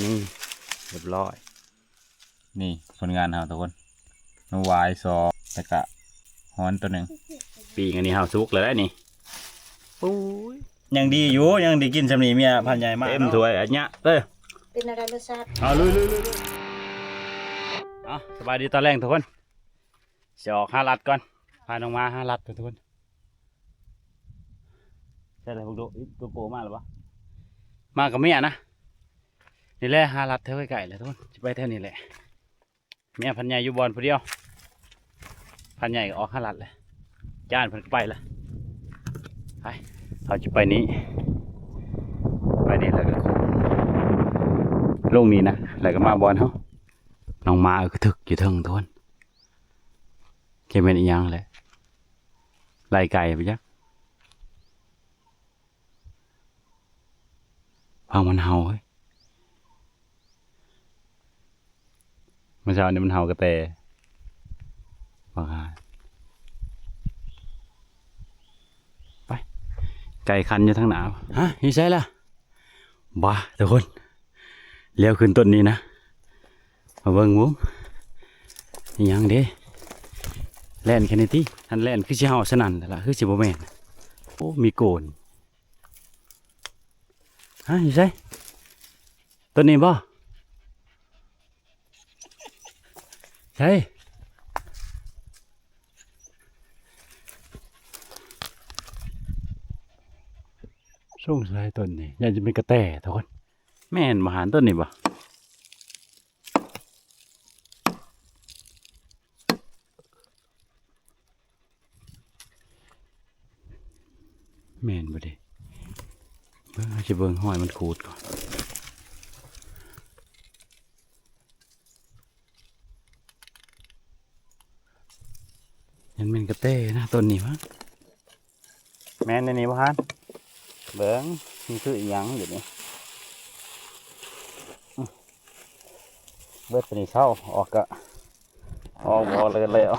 ນີ້ ຮຽບຮ້ອຍ. ນີ້ຜົນງານເຮົາທຸກຄົນ ໜູຫວາຍສອງ ແລ້ວກະຮອນໂຕໜຶ່ງ. ປີ້ງອັນນີ້ເຮົາສຸກແລ້ວເດ້ນີ້. ໂອ້ຍ ຍັງດີຢູ່ ຍັງໄດ້ກິນຊ່ຳນີ້. ເມຍພັນໃຫຍ່ມາເຕັມຖ້ວຍອັນຍະເດີ. ເປັນແນວໃດລົດຊາດ? ເອົາ ລຸຍໆໆໆ. ເອົາ ສະບາຍດີຕອນແລງທຸກຄົນ. ຊິອອກຫາລັດກ່ອນ ພານ້ອງມາຫາລັດກ່ອນທຸກຄົນ. ໃສ່ລະພວກໂດ ໂກໂກມາແລ້ວບໍ່? ມາກັບເມຍນະ. ນີ້ແຫຼະຫາລັດແຖວໃກ້ໆແຫຼະທຸກຄົນ ຊິໄປແຖວນີ້ແຫຼະ. ເມຍພັນໃຫຍ່ຢູ່ບ່ອນຜູ້ດຽວ ພັນໃຫຍ່ກໍອອກຫາລັດແຫຼະ. ຈານເພິ່ນກໍໄປລະ. ໄປ ເຮົາຈະໄປນີ້ ໄປນີ້ແລ້ວກໍລົງນີ້ນະ ແລ້ວກໍມາບ່ອນເຮົາ. ນ້ອງໝາກະທຶກຢູ່ເທິງທຸກຄົນ. ຈະແມ່ນອີ່ຫຍັງແຫຼະ ໄລ່ໄກ່ໄປຈັກ. ຟັງມັນເຫົ່າເຮີ້ຍ. ມື້ເຊົ້ານີ້ມັນເຫົ່າກະແຕ. ບັກຫາ ໄປ ໄກ່ຄັນຢູ່ທາງໜ້າ. ຮະ ຢູ່ໃສລະ? ບາ ທຸກຄົນ ລຽວຂຶ້ນຕົ້ນນີ້ນະ ມາເບິ່ງວງ ອີ່ຫຍັງເດ້. ແລ່ນແຄ່ນີ້ຕິ ອັນແລ່ນຄືຊິເຫົ່າສະນັ້ນແຫຼະ ຄືຊິບໍ່ແມ່ນ. ໂອ້ ມີໂກນ. ຮະ ຢູ່ໃສ? ຕົ້ນນີ້ບໍ່? ໃສ? ສົງໄສຕົ້ນນີ້ ຢ້ານຈະເປັນກະແຕທຸກຄົນ. ແມ່ນບໍ່ຫານ ຕົ້ນນີ້ບໍ່? ແມ່ນບໍ່ເດ? ເບິ່ງ ເຮົາຊິເບິ່ງຮອຍມັນຂູດກ່ອນ. ຍັງແມ່ນກະແຕນະ ຕົ້ນນີ້ຫວາ? ແມ່ນແນວນີ້ບໍ່ຫານ? ເບິ່ງ ມັນຄືອີ່ຫຍັງຢູ່ນີ້. ອື ເບິດໂຕນີ້ເຊົາ ອອກກະ ອອກ ອອກແລ້ວ.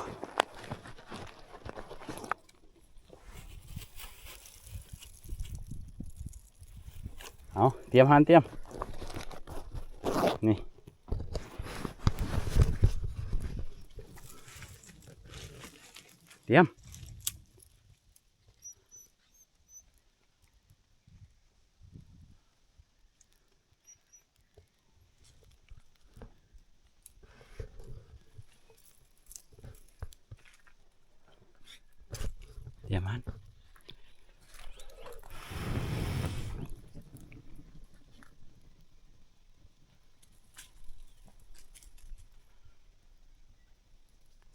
ເອົາ ຕຽມຫານ ຕຽມ ນີ້ ຕຽມ. ດຽວມັນ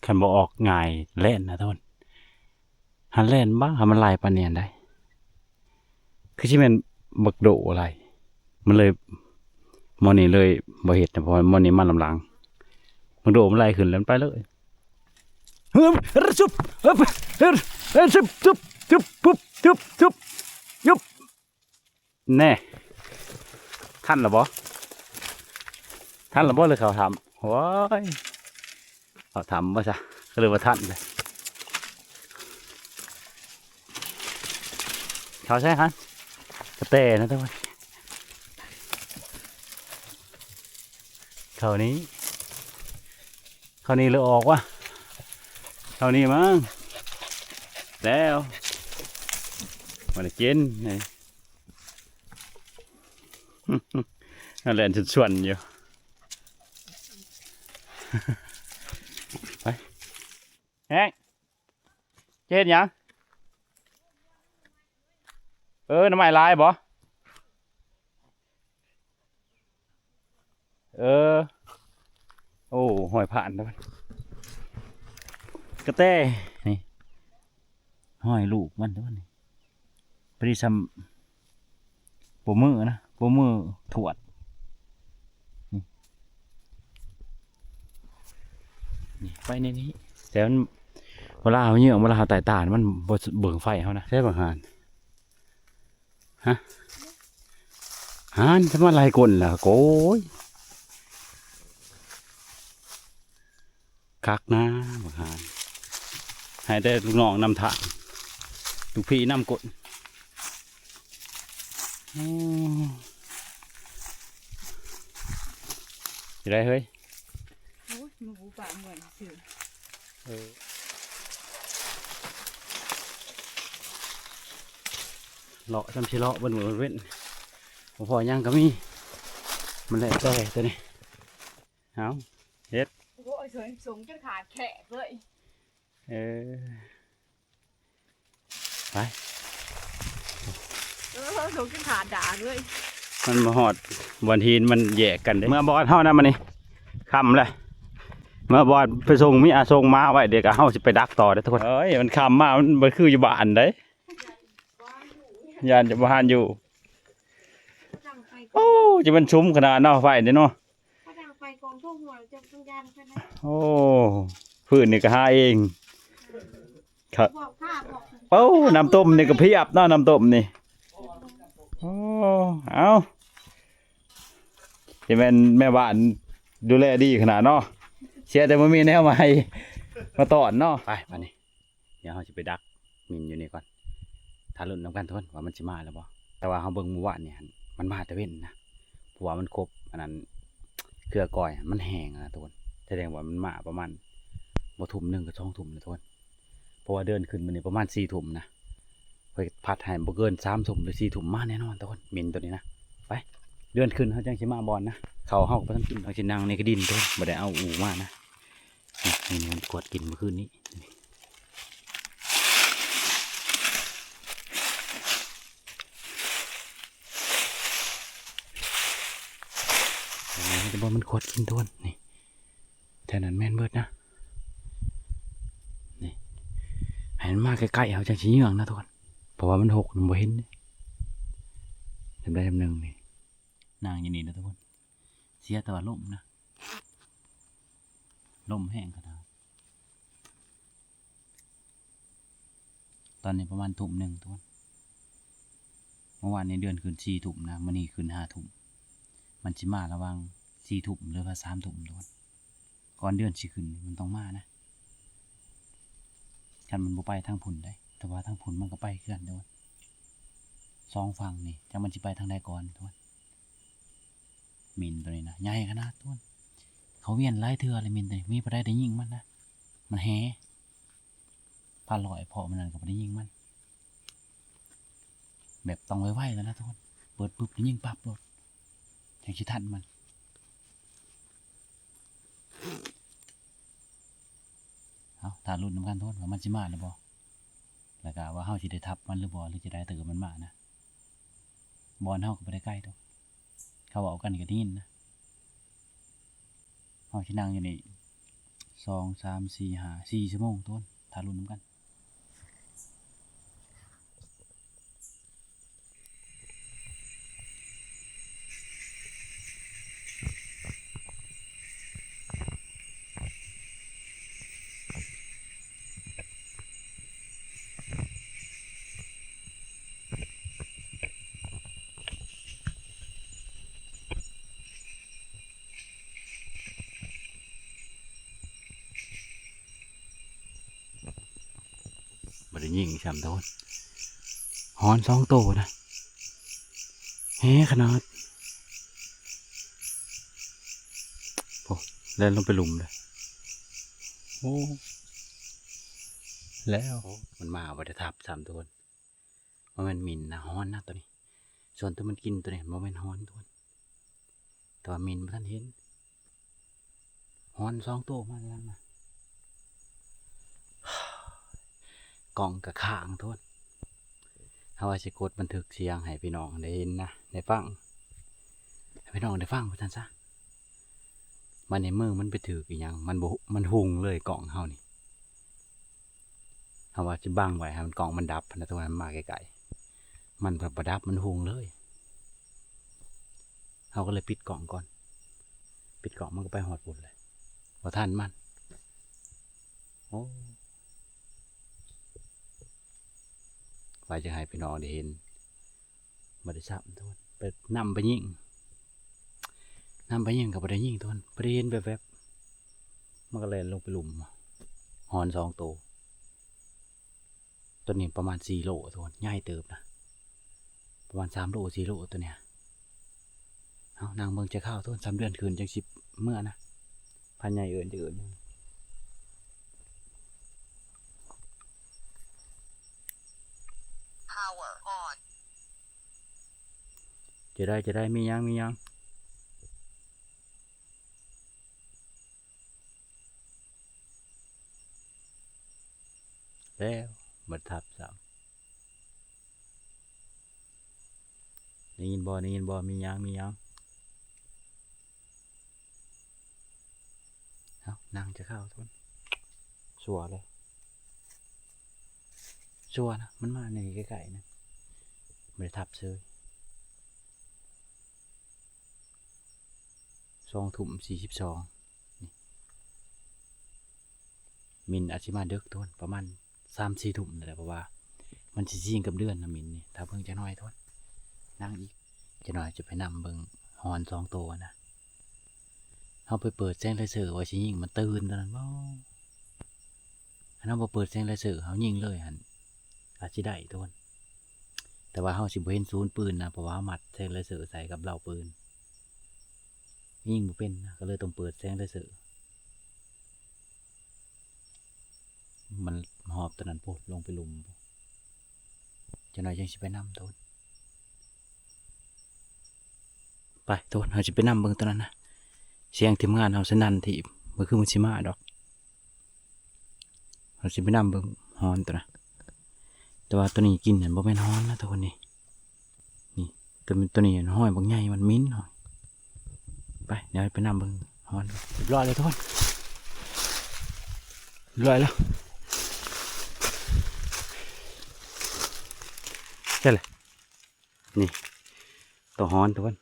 ຄັນບໍ່ອອກງ່າຍແລ່ນນະທຸກຄົນ. ຫາແລ່ນບ້າ ຫາມັນຫຼາຍປານນີ້ຫັ້ນໃດ. ຄືຊິແມ່ນບັກໂດໄລ່ ມັນເລີຍ ໝໍນີ້ເລີຍບໍ່ເຮັດນະ ເພາະວ່າໝໍນີ້ມານຳຫຼັງ. ບັກໂດມັນໄລ່ຂຶ້ນແລ້ວມັນໄປເລີຍ. ຮຶບ ຮຶບ ຮຶບ ຮຶບ ຮຶບ ຮຶບ ຮຶບ ຮຶບ ຮຶບ ຮຶບ ຮຶບ ແນ່ ທັນລະບໍ່? ທັນລະບໍ່ ຫຼືເຂົ້າຖ້ຳ? ໂອ້ຍ ເຂົ້າຖ້ຳບໍ່ຊະ ກໍເລີຍວ່າທັນເລີຍ. ເຂົ້າໃສຫັ້ນ? ກະແຕນະທຸກຄົນ. ເຂົ້ານີ້ ເຂົ້ານີ້ຫຼືອອກວະ? ເຂົ້ານີ້ມັ້ງ ແລ້ວ ບໍ່ໄດ້ກິນນີ້. ແລ່ນຊວນໆຢູ່. ໄປ ແຮງ ຈະເຮັດຫຍັງ? ເອີ ໜໍ່ໄມ້ຫຼາຍບໍ່? ເອີ ໂອ້ ຮອຍຜ່ານ ກະແຕ ນີ້ ຮອຍລູກມັນ ນີ້ ພໍດີຊ່ຳ ປົມມືນະ ປົມມືທວດ. ນີ້ ນີ້ ໄປໃນນີ້ ແຕ່ມັນ ເວລາເຮົາເຍືອງ ເວລາເຮົາໄຕ່ຕານ ມັນບໍ່ເບິ່ງໄຟເຮົານະ. ໃສ່ບັກຫານ ຮະ ຫານ ຈະມາໄລ່ກົ້ນລະ ໂກຍ. ຄັກນະ ບັກຫານ ໃຫ້ແຕ່ລູກນ້ອງນຳທາງ ລູກພີ່ນຳກົ້ນ. ໂອ້ ຊິໄດ້ເຮີ້ຍ. ໂອ້ຍ ມາປູປາເມື່ອຍຊື່. ເອີ ເລາະຊ່ຳຊິເລາະເບິ່ງເວັນ ບໍ່ພໍຫຍັງກໍມີ ມັນແລ້ວແຕ່ຕົວນີ້. ເອົາ ເຮັດ. ໂອ້ຍ ສົງ ສົງຈົນຂາດແຂກເລີຍ. ເອີ ໄປ. ເອີ ລົງຈົນຂາດດາກເລີຍ. ມັນມາຮອດບ່ອນຫີນມັນແຍກກັນເດ້. ເມືອບ່ອນເຮົານຳ ມື້ນີ້ຄ່ຳແລ້ວ. ເມືອບ່ອນໄປສົ່ງເມຍ ສົ່ງໝາໄວ້ ດຽວກໍເຮົາຊິໄປດັກຕໍ່ເດ້ທຸກຄົນ. ເອີຍ ມັນຄ່ຳມາ ມັນບໍ່ຄືຢູ່ບ້ານເດ້. ຢ້ານຈະບໍ່ທັນຢູ່. ໂອ້ ຈະແມ່ນຊຸມຂະໜາດເນາະ ໄຟນີ້ເນາະ. ເຂົາດັງໄຟກອງທົ່ວຫົວ ເຈົ້າຕ້ອງຢ້ານເພິ່ນນະ. ໂອ້ ຟືນນີ້ກໍຫາເອງ. ຄັບ ບອກຂ້າບອກ. ໂອ້ ນ້ຳຕົ້ມນີ້ກໍພຽບເນາະ ນ້ຳຕົ້ມນີ້. ໂອ້ ເອົ້າ ຊິແມ່ນແມ່ບ້ານດູແລດີຂະໜາດເນາະ. ເສຍແຕ່ບໍ່ມີແນວມາໃຫ້ ມາຕ້ອນເນາະ. ໄປ ບາດນີ້. ດຽວເຮົາຊິໄປດັກມິນຢູ່ນີ້ກ່ອນ ຖ້າລຸ້ນນຳກັນທຸກຄົນວ່າມັນຊິມາຫຼືບໍ່. ແຕ່ວ່າເຮົາເບິ່ງມື້ວານນີ້ຫັ້ນ ມັນມາແຕ່ເວັນນະ ເພາະວ່າມັນຄົບອັນນັ້ນ ເຄືອກ້ອຍມັນແຫ້ງນະທຸກຄົນ. ສະແດງວ່າມັນມາປະມານບໍ່ທຸ່ມໜຶ່ງກໍສອງທຸ່ມນະທຸກຄົນ ເພາະວ່າເດີນຂຶ້ນມື້ນີ້ປະມານສີ່ທຸ່ມນະ. ຂ້ອຍພັດໃຫ້ບໍ່ເກີນສາມທຸ່ມຫຼືສີ່ທຸ່ມມາແນ່ນອນທຸກຄົນ ມິນໂຕນີ້ນະ. ໄປ ເດີນຂຶ້ນເຮົາຈັ່ງຊິມາບ່ອນນະ. ເຂົ້າເຮົາກໍບໍ່ທັນກິນ ເຮົາຊິນັ່ງໃນກະດິນທຸກຄົນ ບໍ່ໄດ້ເອົາອູ່ມານະ. ນີ້ ນີ້ ນີ້ ມັນກວດກິນມື້ຄືນນີ້. ນີ້ ນີ້ ແຕ່ບໍ່ ມັນກວດກິນທຸກຄົນ ນີ້ ແຖວນັ້ນແມ່ນເບິດນະ. ນີ້ ໃຫ້ມັນມາໃກ້ໆ ເຮົາຈັ່ງຊິເຍືອງນະທຸກຄົນ ເພາະວ່າມັນຫົກ ມັນບໍ່ເຫັນເດ້. ຈຳໄດ້ຈຳໜຶ່ງນີ້ ນັ່ງຢູ່ນີ້ນະທຸກຄົນ. ເສຍແຕ່ວ່າລົມນະ ລົມແຮງຂະໜາດ. ຕອນນີ້ປະມານທຸ່ມໜຶ່ງທຸກຄົນ. ເມື່ອວານນີ້ເດືອນຂຶ້ນສີ່ທຸ່ມນະ ມື້ນີ້ຂຶ້ນຫ້າທຸ່ມ. ມັນຊິມາລະຫວ່າງສີ່ທຸ່ມ ຫຼືວ່າສາມທຸ່ມທຸກຄົນ. ກ່ອນເດືອນຊິຂຶ້ນມັນຕ້ອງມານະ. ຄັນມັນບໍ່ໄປທາງພຸ້ນໃດ ແຕ່ວ່າທາງພຸ້ນມັນກໍໄປຄືກັນທຸກຄົນ. ສອງຝັ່ງນີ້ ຈັກມັນຊິໄປທາງໃດກ່ອນທຸກຄົນ. ມິນໂຕນີ້ນະ ໃຫຍ່ຂະໜາດທຸກຄົນ. ເຂົາວຽນຫຼາຍເທື່ອແລ້ວມິນໂຕນີ້ ມີຜູ້ໃດໄດ້ຍິງມັນນະ ມັນແຫ່. ພັນຮ້ອຍເພາະມັນນັ້ນກໍບໍ່ໄດ້ຍິງມັນ ແບບຕ້ອງໄວໆແລ້ວນະທຸກຄົນ. ເປີດປຶບໄດ້ຍິງປັບໂລດ ຈັ່ງຊິທັນມັນ. ເອົາ ຖ້າລຸ້ນນຳກັນທຸກຄົນວ່າມັນຊິມາຫຼືບໍ່ ແລ້ວກໍວ່າເຮົາຊິໄດ້ທັບມັນຫຼືບໍ່ ຫຼືຈະໄດ້ເຕີມັນມານະ. ບ່ອນເຮົາກໍບໍ່ໄດ້ໄກດອກ ເຂົາເວົ້າກັນກໍໄດ້ຍິນນະ. ເຮົາຊິນັ່ງຢູ່ນີ້ ສອງ ສາມ ສີ່ ຫ້າ ສີ່ຊົ່ວໂມງທຸກຄົນ ຖ້າລຸ້ນນຳກັນ. ບໍ່ໄດ້ຍິງຊ້ຳໂດນ ຮ້ອນສອງໂຕນະ ແຮງຂະໜາດ. ໂອ້ ແລ່ນລົງໄປຫຼຸມເລີຍ. ໂອ້ ແລ້ວ ໂອ້ ມັນມາບໍ່ໄດ້ທັບຊ້ຳໂດນ. ບໍ່ແມ່ນໝິ່ນນະ ຮ້ອນນະໂຕນີ້. ສ່ວນໂຕມັນກິນໂຕນີ້ບໍ່ແມ່ນຮ້ອນໂຕ ແຕ່ວ່າໝິ່ນບໍ່ທັນເຫັນ. ຮ້ອນສອງໂຕມາແລ້ວນະ. ກ້ອງກະຄ້າງໂຕ. ເຮົາວ່າຊິກົດບັນທຶກສຽງໃຫ້ພີ່ນ້ອງໄດ້ເຫັນນະ ໄດ້ຟັງ ໃຫ້ພີ່ນ້ອງໄດ້ຟັງວ່າຊັ້ນຊະ. ບາດນີ້ມືມັນໄປຖືກອີ່ຫຍັງ ມັນບໍ່ ມັນຮຸ່ງເລີຍກ້ອງເຮົານີ້. ເຮົາວ່າຊິບັງໄວ້ໃຫ້ມັນ ກ້ອງມັນດັບຫັ້ນນະ ໂຕນັ້ນມາໃກ້ໆ ມັນພັດບໍ່ດັບ ມັນຮຸ່ງເລີຍ. ເຮົາກໍເລີຍປິດກ້ອງກ່ອນ ປິດກ້ອງມັນກໍໄປຮອດພຸ້ນແຫຼະ ບໍ່ທັນມັນ. ໂອ້ ວ່າຈະໃຫ້ພີ່ນ້ອງໄດ້ເຫັນ ບໍ່ໄດ້ຊ້ຳໂຕນ ໄປນຳໄປຍິງ ນຳໄປຍິງກໍບໍ່ໄດ້ຍິງໂຕນ ບໍ່ໄດ້ເຫັນແວບໆ ມັນກໍແລ່ນລົງໄປຫຼຸມ ຮ້ອນສອງໂຕ. ໂຕນີ້ປະມານສີ່ໂລໂຕນ ໃຫຍ່ເຕີບນະ ປະມານສາມໂລ ສີ່ໂລໂຕນີ້. ເອົາ ນັ່ງເບິ່ງຈັກຄາວ ໂທນ ສາມເດືອນຄືນຈັ່ງຊິເມືອນະ. ພານໃຫຍ່ເອີ້ນ ຈະເອີ້ນຫຍັງ? Power on. ຈະໄດ້ ຈະໄດ້ ມີຫຍັງ ມີຫຍັງ? ແລ້ວ ບໍ່ທັບຊ້ຳ. ໄດ້ຍິນບໍ່? ໄດ້ຍິນບໍ່? ມີຫຍັງ? ມີຫຍັງ? ເອົ້າ ນັ່ງຈະເຂົ້າທຸນ ຊົ່ວເລີຍ ຊົ່ວນະ. ມັນມາໃນນີ້ໃກ້ໆ ນະ ບໍ່ໄດ້ທັບເຊີຍ. ສອງທຸ່ມສີ່ສິບສອງ ນີ້ ມິນອາດຊິມາເດິກທຸນ ປະມານສາມສີ່ທຸ່ມນີ້ແຫຼະ ເພາະວ່າມັນຊິຊິງກັບເດືອນນະ ມິນນີ້. ຖ້າເບິ່ງຈັກໜ້ອຍທຸນ ນັ່ງອີກຈັກໜ້ອຍ ຈະໄປນຳເບິ່ງຮອນສອງໂຕນະ. ເຮົາໄປເປີດແສງເລເຊີວ່າຊິຍິງມັນຕື່ນຕອນນັ້ນບໍ່? ຄັນເຮົາບໍ່ເປີດແສງເລເຊີ ເຮົາຍິງເລີຍຫັ້ນ ອາດຊິໄດ້ທຸນ. ແຕ່ວ່າເຮົາຊິບໍ່ເຫັນສູນປືນນະ ເພາະວ່າເຮົາມັດແສງເລເຊີໃສ່ກັບເລົາປືນ ຍິງບໍ່ເປັນນະ ກໍເລີຍຕ້ອງເປີດແສງເລເຊີ. ມັນຮອບຕົວນັ້ນພຸ້ນ ລົງໄປລຸ່ມ ຈັກໜ້ອຍຈັ່ງຊິໄປນຳໂຕນ. ໄປໂຕນ ເຮົາຊິໄປນຳເບິ່ງຕົວນັ້ນນະ. ສຽງທີມງານເຮົາສະໜັ່ນທີ່ ບໍ່ຄືມັນຊິມາດອກ. ເຮົາຊິໄປນຳເບິ່ງຮອນຕົວນັ້ນ ແຕ່ວ່າຕົວນີ້ກິນນັ້ນບໍ່ແມ່ນຮອນນະທຸກຄົນນີ້. ນີ້ ຕົວ ຕົວນີ້ຮອຍບັກໃຫຍ່ ມັນໝິ່ນ. ໄປ ດຽວໄປນຳເບິ່ງຮອນ. ຮຽບຮ້ອຍແລ້ວທຸກຄົນ ຮຽບຮ້ອຍແລ້ວ. ໃຊ່ແຫຼະ ນີ້ ໂຕຮອນທຸກຄົນ.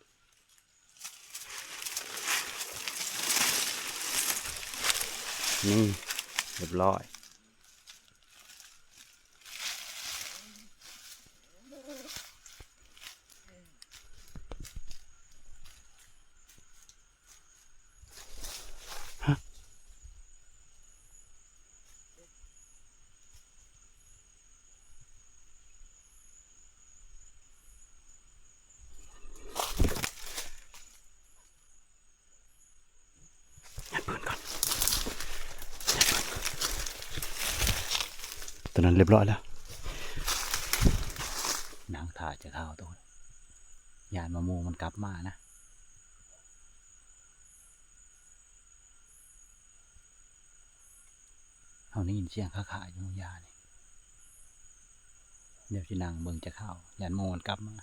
ນີ້ ຮຽບຮ້ອຍ. ຍັດເພິ່ນກ່ອນ ຍັດເພິ່ນກ່ອນ. ຕົວນັ້ນຮຽບຮ້ອຍແລ້ວ. ນັ່ງຖ້າຈະເຂົ້າໂຕນ ຢ້ານວ່າໝູ່ມັນກັບມານະ. ເຮົາໄດ້ຍິນສຽງຄ້າໆຢູ່ ຢ່ານີ້. ດຽວຊິນັ່ງເບິ່ງຈັກຄາວ ຢ້ານໝູ່ມັນກັບມາ.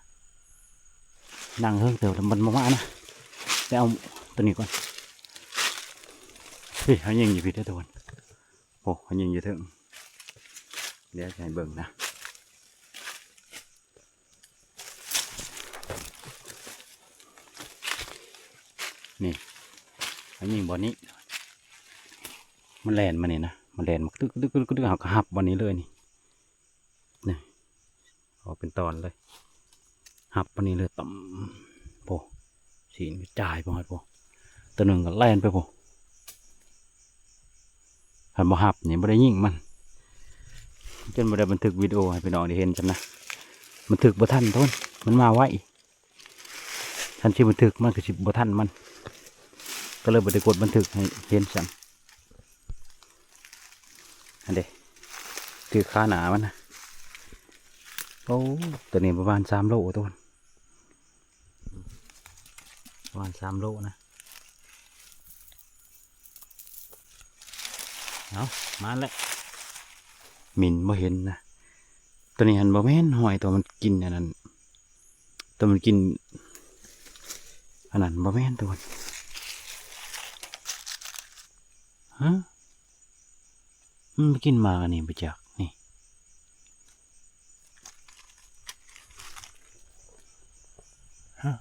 ນັ່ງເຫິງເຕີບແລ້ວມັນບໍ່ມານະ. ໄປເອົາຕົວນີ້ກ່ອນ. ເຮີ້ຍ ເຮົາຍິງຢູ່ພີ້ເດີທຸກຄົນ. ໂອ້ ເຮົາຍິງຢູ່ເທິງ. ດຽວຈະໃຫ້ເບິ່ງນະ. ນີ້ ອັນນີ້ບ່ອນນີ້ ມັນແລ່ນມານີ້ນະ ມັນແລ່ນມາຕຶກໆໆ ເຮົາກໍຮັບບ່ອນນີ້ເລີຍນີ້ ນີ້ ອອກເປັນຕອນເລີຍ ຮັບບ່ອນນີ້ເລີຍ ຕຳ ໂອ້ ຊີ້ນກະຈາຍໄປຮອດພຸ້ນ ໂຕໜຶ່ງກໍແລ່ນໄປພຸ້ນ. ຄັນບໍ່ຮັບນີ້ບໍ່ໄດ້ຍິງມັນ ຈົນບໍ່ໄດ້ບັນທຶກວິດີໂອໃຫ້ພີ່ນ້ອງໄດ້ເຫັນຊ້ຳນະ ບັນທຶກບໍ່ທັນໂຕນ ມັນມາໄວ ຄັນຊິບັນທຶກມັນກໍຊິບໍ່ທັນມັນ ກໍເລີຍບໍ່ໄດ້ກົດບັນທຶກໃຫ້ເຫັນຊ້ຳ. ອັນເດ ຖືກຄາໜ້າມັນນະ ໂອ້ ໂຕນີ້ປະມານສາມໂລໂຕນ ປະມານສາມໂລນະ. ເອົາ ມາແລ້ວ ມິນບໍ່ເຫັນນະ ໂຕນີ້ຫັ້ນບໍ່ແມ່ນ ຫ້ອຍ ໂຕມັນກິນອັນນັ້ນ ໂຕມັນກິນອັນນັ້ນບໍ່ແມ່ນ ໂຕມັນ ຮະ? ມັນໄປກິນໝາກອັນນີ້ບໍ່ຈັກນີ້ ຮະ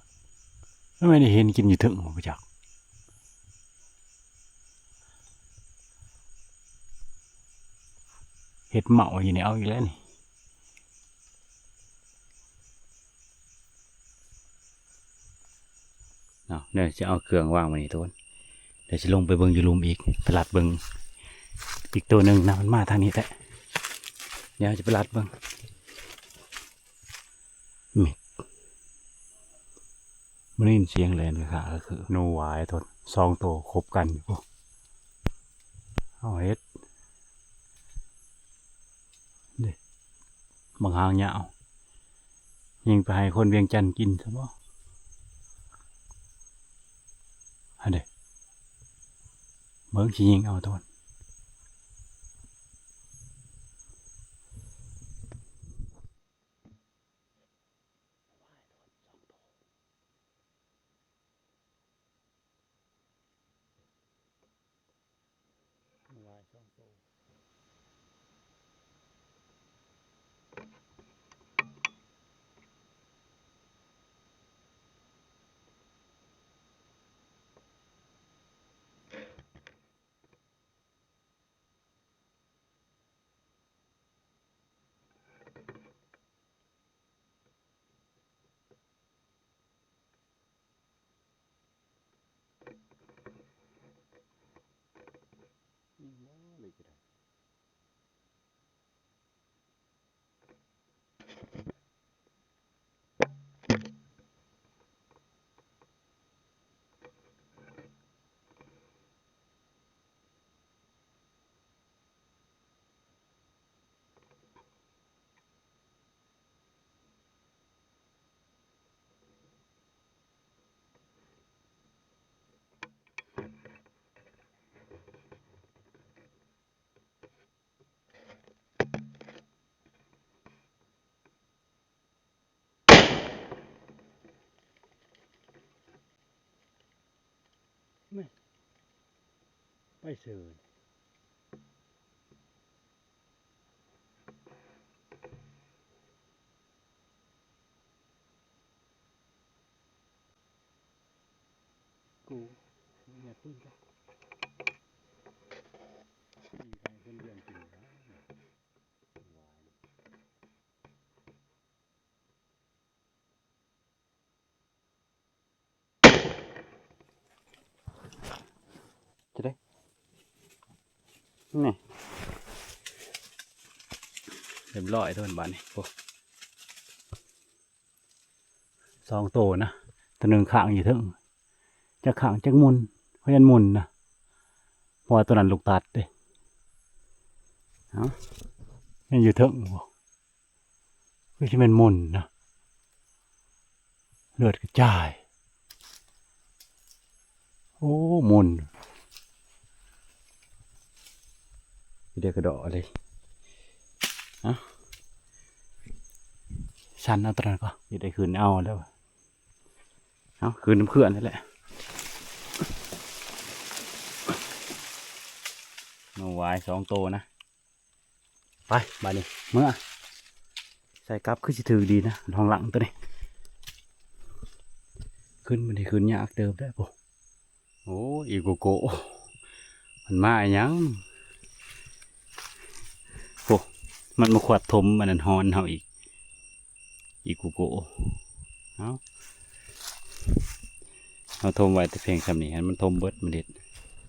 ທຳໄມໄດ້ເຫັນກິນຢູ່ເທິງບໍ່ຈັກ ເຫັດເມົາຢູ່ນີ້ ເອົາອີກແລ້ວນີ້. ເນາະ ດຽວຊິເອົາເຄື່ອງວາງໄວ້ນີ້ທຸກຄົນ ດຽວຊິລົງໄປເບິ່ງຢູ່ລຸ່ມອີກ ໄປລັດເບິ່ງອີກໂຕໜຶ່ງນະ ມັນມາທາງນີ້ແທ້ ດຽວຈະໄປລັດເບິ່ງ ແມ່ນ ບໍ່ໄດ້ຍິນສຽງແລ່ນ ກະຄືໜູຫວາຍໂຕ ສອງໂຕຄົບກັນຢູ່ພຸ້ນ. ເອົາເຮັດເດ້ ບັກຫາງຍາວ ຍິງໄປໃຫ້ຄົນວຽງຈັນກິນຊະບໍ? ຫັ້ນເດ້ ເບິ່ງຊິຍິງເອົາໂຕ. ແມ່ນ ໄປເສີຍ ກູ ແມ່ນປືນກະ ຍິງໃສ່ຄົນດຽວຈິງ ຈະໄດ້ ນີ້ ຮຽບຮ້ອຍໂຕ ບາດນີ້ ໂອ້ ສອງໂຕນະ ໂຕໜຶ່ງຄ້າງຢູ່ເທິງ ຈັກຄ້າງຈັກໝຸ່ນ ເພາະຍັນໝຸ່ນນະ ເພາະວ່າໂຕນັ້ນລູກຕັດເດ້. ເອົ້າ ຍັງຢູ່ເທິງ ຄືຊິແມ່ນໝຸ່ນນະ ເລືອດກະຈາຍ. ໂອ້ ໝຸ່ນ ເດກະເດາະເລີຍ. ເອົ້າ ສັນເອົາໂຕນັ້ນກ່ອນ ຊິໄດ້ຂຶ້ນເອົາແລ້ວ. ເອົາ ຂຶ້ນນຳເພື່ອນນັ້ນແຫຼະ. ໜູຫວາຍສອງໂຕນະ. ໄປ ບາດນີ້ເມືອ ໃສ່ກັບຄືຊິຖືກດີນະ ທາງຫຼັງໂຕນີ້ ຂຶ້ນມັນຊິຂຶ້ນຍາກເຕີບເດ້ພຸ້ນ. ໂອ້ ອີໂກໂກ ມັນມາອີຫຍັງ? ໂອ້ ມັນມາຂວັດຖົມອັນນັ້ນ ຮອນເຮົາອີກ ອີໂກໂກ. ເອົ້າ ເຮົາຖົມໄວ້ແຕ່ພຽງຊ່ຳນີ້ ໃຫ້ມັນຖົມເບິດ ມັນເຮັດ.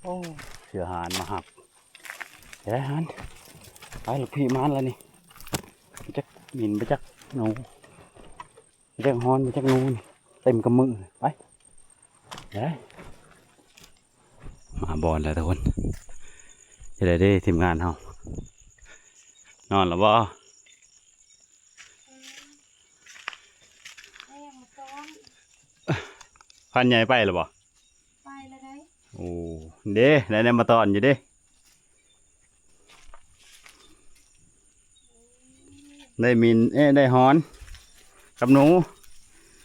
ໂອ້ ເສືອຫານມາຮັບ. ໄປຫັ້ນ ໄປລູກພີ່ມາແລ້ວນີ້ ຈັກໝິ່ນບໍ່ຈັກໜູ ບໍ່ຈັກຮອນບໍ່ຈັກໜູ ເຕັມກຳມື. ໄປ ໄປ ມາບ່ອນແລ້ວທຸກຄົນ. ເຮັດໄດ້ເດ້ທີມງານເຮົາ ນອນແລ້ວບໍ່? ພັນໃຫຍ່ໄປແລ້ວບໍ່? ໄປແລ້ວໄດ໋. ໂອ້ ເດ້ ໄດ້ແນວມາຕ້ອນຢູ່ເດ້ ໄດ້ໝິ່ນ ເອະ ໄດ້ຮອນກັບໜູ.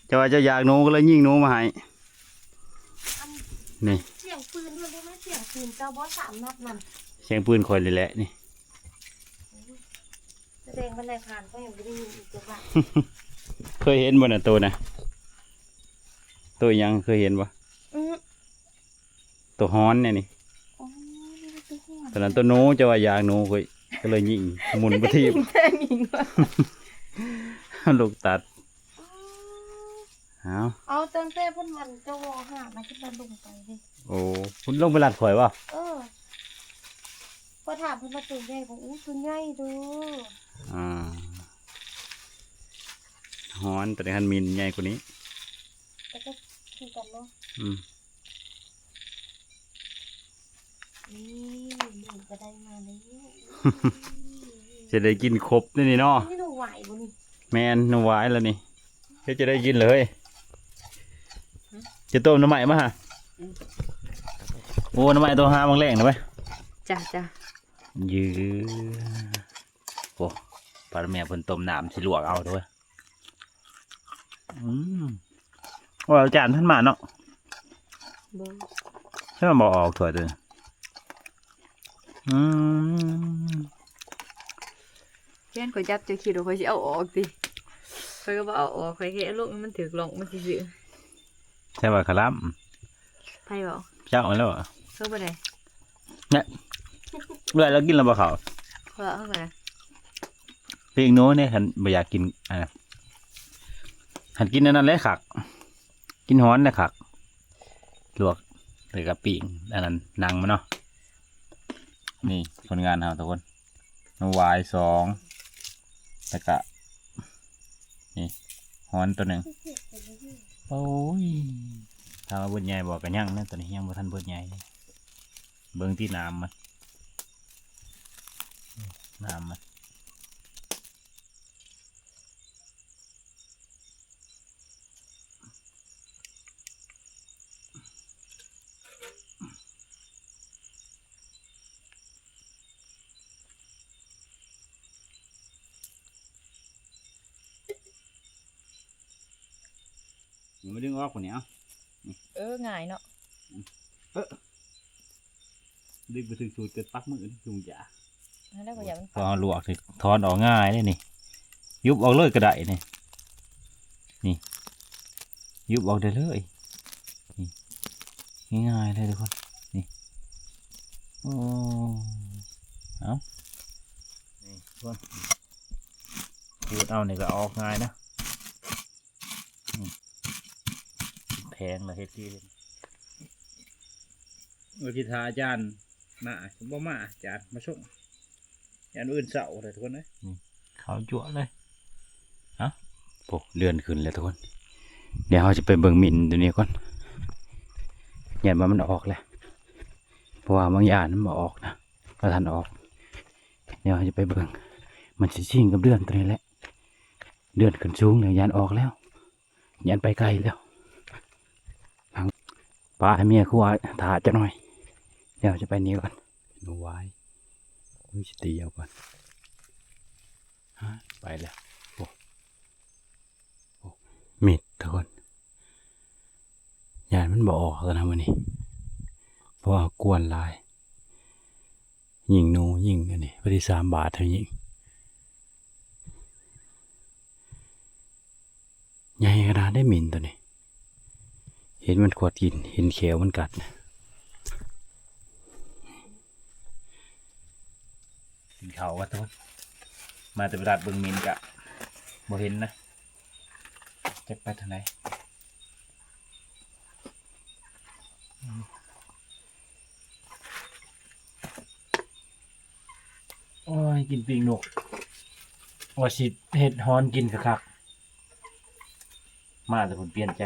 ເຈົ້າວ່າເຈົ້າຢາກໜູ ກະເລີຍຍິງໜູມາໃຫ້. ອັນ ນີ້ ສຽງປືນເພິ່ນໄດ້ມາ ສຽງປືນເຈົ້າບໍ່ ສາມນັດນັ້ນ? ສຽງປືນຂ້ອຍນີ້ແຫຼະນີ້. ສະແດງວ່ານາຍພານກໍຍັງບໍ່ໄດ້ຍິນອີກຈັກບາດ. ເຄີຍເຫັນບໍ່ນະໂຕນະ? ໂຕອີ່ຫຍັງ ເຄີຍເຫັນບໍ່? ອື ໂຕຮອນແນວນີ້. ອໍ ນີ້ໂຕຮອນ. ຕອນນັ້ນໂຕໜູ ເຈົ້າວ່າຢາກໜູ ຂ້ອຍກະເລີຍຍິງໝຸ່ນບໍ່ທີບ. ຍິງແທ້ຍິງວ່າ ລູກຕັດ. ອໍ ເອົາ ເອົາ ຕັ້ງແຕ່ເພິ່ນວັນເຈົ້າວໍຫານະ ຂຶ້ນມາລົງໄປເດ້. ໂອ້ ເພິ່ນລົງໄປລັດຂ້ອຍບໍ່? ເອີ ພໍຖາມເພິ່ນວ່າໂຕໃຫຍ່ບໍ່? ໂອ້ ໂຕໃຫຍ່ເດີ. ອ່າ ຮອນ ແຕ່ຄັນມີນໃຫຍ່ກວ່ານີ້ ແຕ່ກໍ ຄືກັນເນາະ ອືມ ນີ້ ນີ້ກໍໄດ້ມາແລ້ວ ຈະໄດ້ກິນຄົບເດ້ນີ້ເນາະ ນີ້ໜໍ່ຫວາຍບໍ່ນີ້ ແມ່ນ ໜໍ່ຫວາຍລະນີ້ ເຮັດຈະໄດ້ກິນເລີຍ ຈະຕົ້ມໜໍ່ໄມ້ມາຫາ ອືມ ໂອ້ ໜໍ່ໄມ້ຕ້ອງຫາໝ່ອງແລງນະເວີຍ ຈ້າ ຈ້າ ຢື ໂອ້ ປ້າແມ່ເພິ່ນຕົ້ມນ້ຳ ຊິລວກເອົາເດີ້ ອືມ ໂອ້ ອາຈານທັນມາເນາະ ບໍ່ ໃຊ່ບໍ່ອອກຖ້ວຍຕົວນີ້ ອືມ ແມ່ນຂ້ອຍຈັບ ເຈົ້າຄິດວ່າຂ້ອຍຊິເອົາອອກຕິ ຂ້ອຍກໍບໍ່ເອົາອອກ ຂ້ອຍແຄ່ເອົາລົງໃຫ້ມັນຖືກລ່ອງມັນຊື່ໆ ໃຊ່ວ່າຄະລຳ ໃຜເວົ້າ ເຈົ້າຫັ້ນແຫຼະ ເຂົາບໍ່ໄດ້ ແນ່ ເວລາລາວກິນແລ້ວບໍ່ເຂົ້າ ເຂົາເອົາໄປ ປີ້ງໜູນີ້ ຄັນບໍ່ຢາກກິນ ອັນນັ້ນ ຄັນກິນອັນນັ້ນແຫຼະຄັກ ກິນຮ້ອນແຫຼະຄັກ ລວກ ແລ້ວກໍປີ້ງ ອັນນັ້ນ ໜັງມັນເນາະ ນີ້ຜົນງານເຮົາທຸກຄົນ ໜູຫວາຍສອງ ແລ້ວກະ ນີ້ ຮ້ອນຕົວໜຶ່ງ ໂອ້ຍ ຖາມວ່າເບິດໃຫຍ່ບໍ່ ກະຍັງນະ ຕົວນີ້ຍັງບໍ່ທັນເບິດໃຫຍ່ ເບິ່ງຕິ ໜາມມັນ ໜາມມັນ. ມາດຶງອອກຄົນນີ້ ເອົາ ເອີ ງ່າຍເນາະ ເອີ ດຶງໄປຖືກສູດ ເກີດປັກມື ຍຸງຢາ ນັ້ນແຫຼະ ບໍ່ຢາກມັນ ພໍເຮົາລວກນີ້ ຖອນອອກງ່າຍເດ້ນີ້ ຍຸບອອກເລີຍກໍໄດ້ນີ້ ນີ້ ຍຸບອອກໄດ້ເລີຍ ນີ້ ງ່າຍໆເລີຍທຸກຄົນ ນີ້ ໂອ້ ເອົາ ນີ້ທຸກຄົນ ຂູດເອົານີ້ກໍອອກງ່າຍນະ. ອືມ ແພງລະເຮັດຄື ເອີ ຊິຖ້າອາຈານມາ ບໍ່ມາ ອາຈານມາສົ່ງ ຢ້ານມື້ອື່ນເຊົ້າເລີຍທຸກຄົນເອີຍ ນີ້ ເຂົ້າຈົວະເລີຍ ເອົ້າ ໂອ້ ເດືອນຂຶ້ນແລ້ວທຸກຄົນ ດຽວເຮົາຈະໄປເບິ່ງໝິ່ນຕົວນີ້ກ່ອນ ຢ້ານວ່າມັນອອກແລ້ວ ເພາະວ່າບາງຢ່າງມັນບໍ່ອອກນະ ບໍ່ທັນອອກ ດຽວເຮົາຈະໄປເບິ່ງ ມັນຊິຊິງກັບເດືອນຕົວນີ້ແຫຼະ ເດືອນຂຶ້ນສູງແລ້ວ ຢ້ານອອກແລ້ວ ຢ້ານໄປໄກແລ້ວ ຟັງປ້າໃຫ້ເມຍຄົວຖ້າຈັກໜ່ອຍ ດຽວຈະໄປນີ້ກ່ອນ ໜູຫວາຍ ເອີ ຊິຕີເອົາກ່ອນ ຮະ ໄປແລ້ວ ໂອ້ ໂອ້ ມິດທຸກຄົນ ຢ້ານມັນບໍ່ອອກແລ້ວນະມື້ນີ້ ເພາະວ່າກວນຫຼາຍ ຍິງໜູ ຍິງອັນນີ້ ພໍດີສາມບາດເຮົາຍິງ ໃຫຍ່ຂະໜາດໃດໝິ່ນຕົວນີ້ ເຫັນມັນຂວດກິນ ເຫັນແຂ້ວມັນກັດ ກິນເຂົ້າວ່າໂຕ ມາແຕ່ຕະຫຼາດເບິ່ງໝິ່ນກະບໍ່ເຫັນນະ ຈັກໄປທາງໃດ ໂອ້ຍ ກິນປີ້ງນົກ ວ່າຊິເຮັດຮ້ອນກິນຄັກໆ ມາແຕ່ພຸ້ນປ່ຽນໃຈ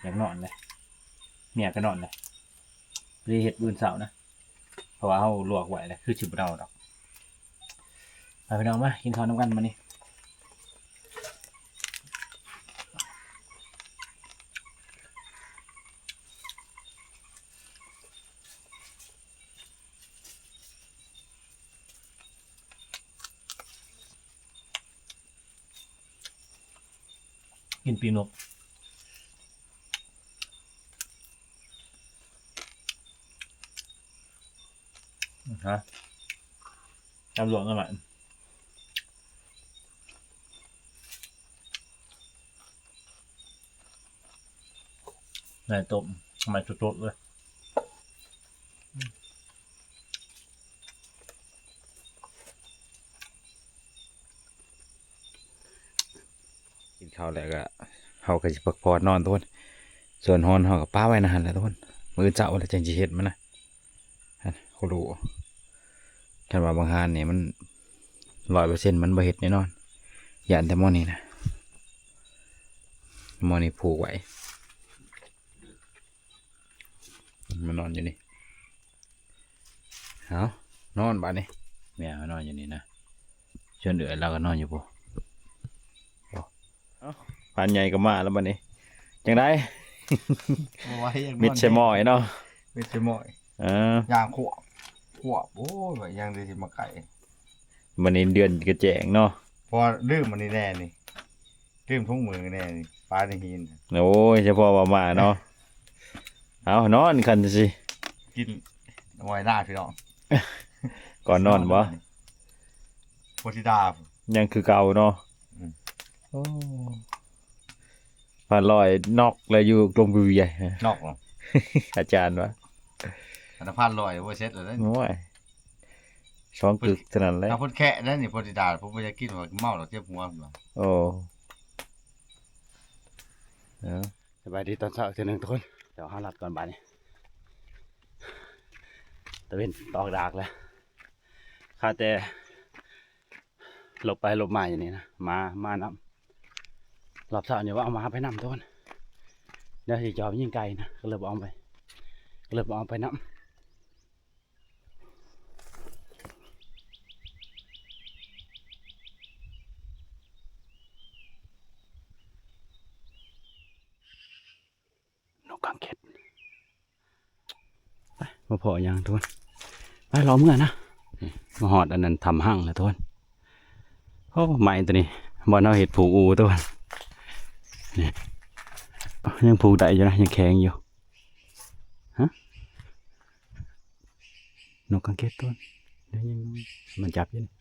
ຢາກນອນແຫຼະ ເມຍກໍນອນແຫຼະ ບໍ່ໄດ້ເຮັດມື້ເຊົ້ານະ ເພາະວ່າເຮົາລວກໄວ້ແລ້ວ ຄືຊິບໍ່ເນົ່າດອກ ມາພີ່ນ້ອງ ມາກິນເຂົ້ານຳກັນບາດນີ້ ກິນປີ້ງນົກ ຮະ ຕຳຫຼວດນັ້ນແຫຼະ ໃນຕົ້ມ ໃໝ່ສົດໆເລີຍ. ກິນເຂົ້າແລ້ວກໍ ເຮົາກໍຊິພັກຜ່ອນນອນທຸກຄົນ ສ່ວນຮ້ອນເຮົາກໍປະໄວ້ນະຫັ້ນແຫຼະທຸກຄົນ ມື້ເຊົ້າແລ້ວຈັ່ງຊິເຮັດມັນນະ ຫັ້ນ ໂຄໂລ ຄັນວ່າບາງຮ້ານນີ້ມັນຮ້ອຍເປີເຊັນ ມັນບໍ່ເຮັດແນ່ນອນ ຢ້ານແຕ່ໝໍ້ນີ້ນະ ໝໍ້ນີ້ຜູກໄວ້. ມານອນຢູ່ນີ້ ເອົາ ນອນບາດນີ້ ແມ່ມານອນຢູ່ນີ້ນະ ສ່ວນເອື້ອຍລາວກໍນອນຢູ່ພຸ້ນ ໂອ້ ເອົ້າ ພານໃຫຍ່ກໍມາແລ້ວບາດນີ້ ຈັ່ງໃດ ບໍ່ໄຫວ ຢາກນອນ ມິດໃສ່ໝ້ອຍເນາະ ມິດໃສ່ໝ້ອຍ ເອີ ຍ່າງຂວບ ຂວບ ໂອ້ຍ ວ່າຫຍັງໄດ້ຊິມາໄກ ບາດນີ້ເດືອນກໍແຈ້ງເນາະ ເພາະວ່າລືມອັນນີ້ແດ່ນີ້ ຕື່ມທຸງມື້ແນ່ນີ້ ປາໃນຫີນ ໂອ້ຍ ສະເພາະວ່າມາເນາະ ເອົາ ນອນຄັນຊິ ກິນອ້ອຍນາພີ່ນ້ອງ ກ່ອນນອນບໍ່ ໂພທິດາ ຍັງຄືເກົ່າເນາະ ອືມ ໂອ້ ພັນຮ້ອຍນອກແລ້ວຢູ່ລົມເວຍ ນອກເນາະ ອາຈານວ່າ ອັນພັນຮ້ອຍບໍ່ເສັດແລ້ວເດ້ ໂອ້ຍ ສອງກຶກເທົ່ານັ້ນແຫຼະ ຖ້າເພິ່ນແຄະໄດ້ນີ້ ໂພທິດາ ເພິ່ນບໍ່ຢາກກິນ ວ່າເມົາແລ້ວເຈັບຫົວເພິ່ນວ່າ ໂອ້ ເອີ ສະບາຍດີຕອນເຊົ້າເທື່ອໜຶ່ງທຸກຄົນ ດຽວເຮົາລັດກ່ອນບາດນີ້ ຕາເວັນຕອກດາກແລ້ວ ຂ້າແຕ່ຫຼົບໄປຫຼົບມາຢູ່ນີ້ນະ ໝາມານຳ ຮອບເຊົ້ານີ້ວ່າເອົາໝາໄປນຳທຸກຄົນ ດຽວຊິຈອບຍິງໄກ່ນະ ກໍເລີຍບໍ່ເອົາໄປ ກໍເລີຍບໍ່ເອົາໄປນຳ. ນົກກາງເກັດ ໄປ ບໍ່ພໍຫຍັງທຸກຄົນ ໄປ ເລາະເມືອນະ ມາຮອດອັນນັ້ນ ຖ້ຳຮັງແລ້ວທຸກຄົນ ໂອ້ ໄມ້ຕົວນີ້ ບ່ອນເຮົາເຮັດຜູກອູ້ທຸກຄົນ ນີ້ ຍັງຜູກໄດ້ຢູ່ນະ ຍັງແຂງຢູ່ ຮະ ນົກກາງເກັດຕົວ ໄດ້ຍິນມັນຈັບຢູ່ນີ້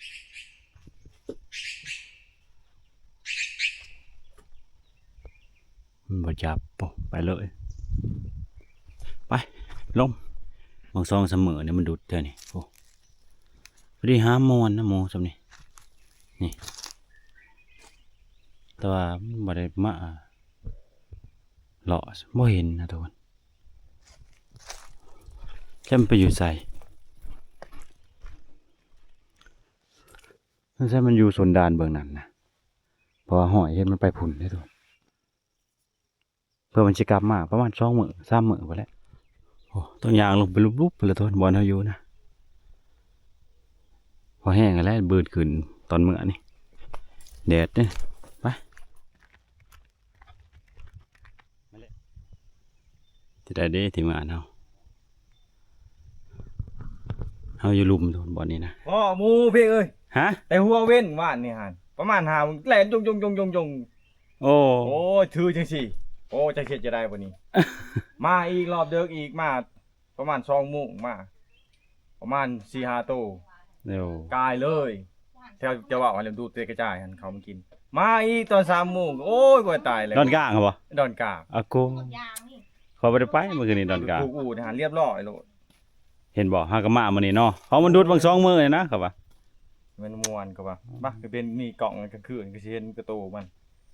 ມັນບໍ່ຈັບ ໂອ້ ໄປເລີຍ ໄປ ລົງ ບາງສອງສາມມື້ນີ້ມັນດຸດແທ້ນີ້ ໂອ້ ພໍດີຫາມ່ວນນະ ໝູ່ຊ່ຳນີ້ ນີ້ ແຕ່ວ່າມັນບໍ່ໄດ້ມາ ເລາະ ບໍ່ເຫັນນະທຸກຄົນ ແຕ່ມັນໄປຢູ່ໃສ ສົງໄສມັນຢູ່ຊົນດານເບື້ອງນັ້ນນະ ເພາະວ່າຫ້ອຍເຫັນມັນໄປພຸ້ນເດ້ທຸກຄົນ ເພື່ອມັນຊິກັບມາປະມານສອງມື້ ສາມມື້ພຸ້ນແຫຼະ ໂອ້ ຕ້ອງຍ່າງລົງໄປລຸບໆ ພຸ້ນລະທຸກຄົນ ບ່ອນເຮົາຢູ່ນະ ພໍແຮງຫັ້ນແຫຼະ ບືດຂຶ້ນຕອນເມືອນີ້ ແດດເດ້ ໄປ ຈະໄດ້ເດ້ ທີ່ມາເນາະ ເຮົາຢູ່ລຸ່ມໂດນບ່ອນນີ້ນະ ພໍ່ໝູພີ່ເອີຍ ຮະ ແຕ່ຫົວເວັນວານນີ້ຫັ້ນ ປະມານຫ້າໂມງແລ່ນຢົງໆ ໂອ້ ໂອ້ຍ ຖືຈັ່ງຊີ້ ໂອ້ ຈັກເຮັດຈະໄດ້ບັດນີ້ ມາອີກ ຮອບເດິກອີກ ມາ ປະມານສອງໂມງມາ ປະມານສີ່ຫ້າໂຕ ໂອ້ ກາຍເລີຍ ແຖວຈະເວົ້າໃຫ້ລຳດູເຕະກະຈາຍຫັ້ນ ເຂົາມາກິນ ມາອີກຕອນສາມໂມງ ໂອ້ຍ ກວ່າຕາຍແລ້ວ ດອນກາງຫັ້ນບໍ່? ດອນກາງ ອາໂກ ຂ້ອຍບໍ່ໄດ້ໄປມື້ຄືນນີ້ ດອນກາງ ຜູກອູ້ຫັ້ນຮຽບຮ້ອຍໂລດ ເຫັນບໍ່? ຫາກະມາມື້ນີ້ເນາະ ເຂົາມັນດຸດບາງສອງມື້ນີ້ນະ ເຂົາວ່າ ແມ່ນມ່ວນ ເຂົາວ່າ ມາ ຄືເປັນມີກ້ອງກາງຄືນ ຄືຊິເຫັນກະໂຕມັນ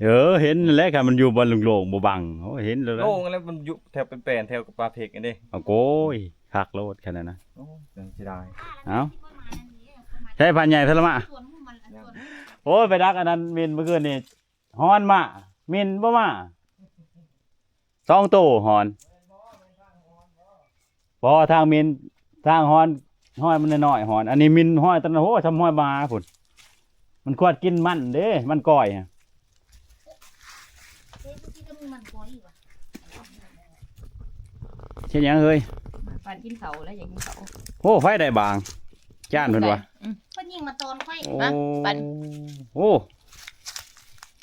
ເອີ ເຫັນແຫຼະ ຄັນມັນຢູ່ບ່ອນໂລ່ງໆ ບໍ່ບັງ ໂອ້ ເຫັນແລ້ວ ໂລ່ງແລ້ວ ມັນຢູ່ແຖວແປນໆ ແຖວປາເພັກຫັ້ນເດ້ ອາໂກຍ ຄັກໂລດ ຄັນນັ້ນນະ ໂອ້ຍ ເສຍດາຍ ເອົ້າ ໃຊ້ພານໃຫຍ່ເພິ່ນລະມາ ໂອ້ຍ ໄປດັກອັນນັ້ນມິນມື້ຄືນນີ້ ຮ້ອນມາ ມິນບໍ່ມາ ສອງໂຕຮ້ອນ ບໍ່ ທາງມິນ ທາງຮ້ອນ ຮ້ອຍມັນນ້ອຍໆ ຮ້ອນ ອັນນີ້ມິນຮ້ອຍຕະນັ້ນ ໂຫ ຊ່ຳຮ້ອຍໝາພຸ້ນ ມັນຄວດກິນມັນເດ້ ມັນກ້ອຍ ເຮັດຫຍັງເຮີ້ຍ? ປານກິນເຂົ້າແລ້ວ ຢາກກິນເຂົ້າ ໂອ້ ໄຟໄດ້ບາງ ຈານເພິ່ນວ່າ ອືມ ເພິ່ນຍິງມາຕອນໄຟ ໂອ້ ມາ ປັນ ໂອ້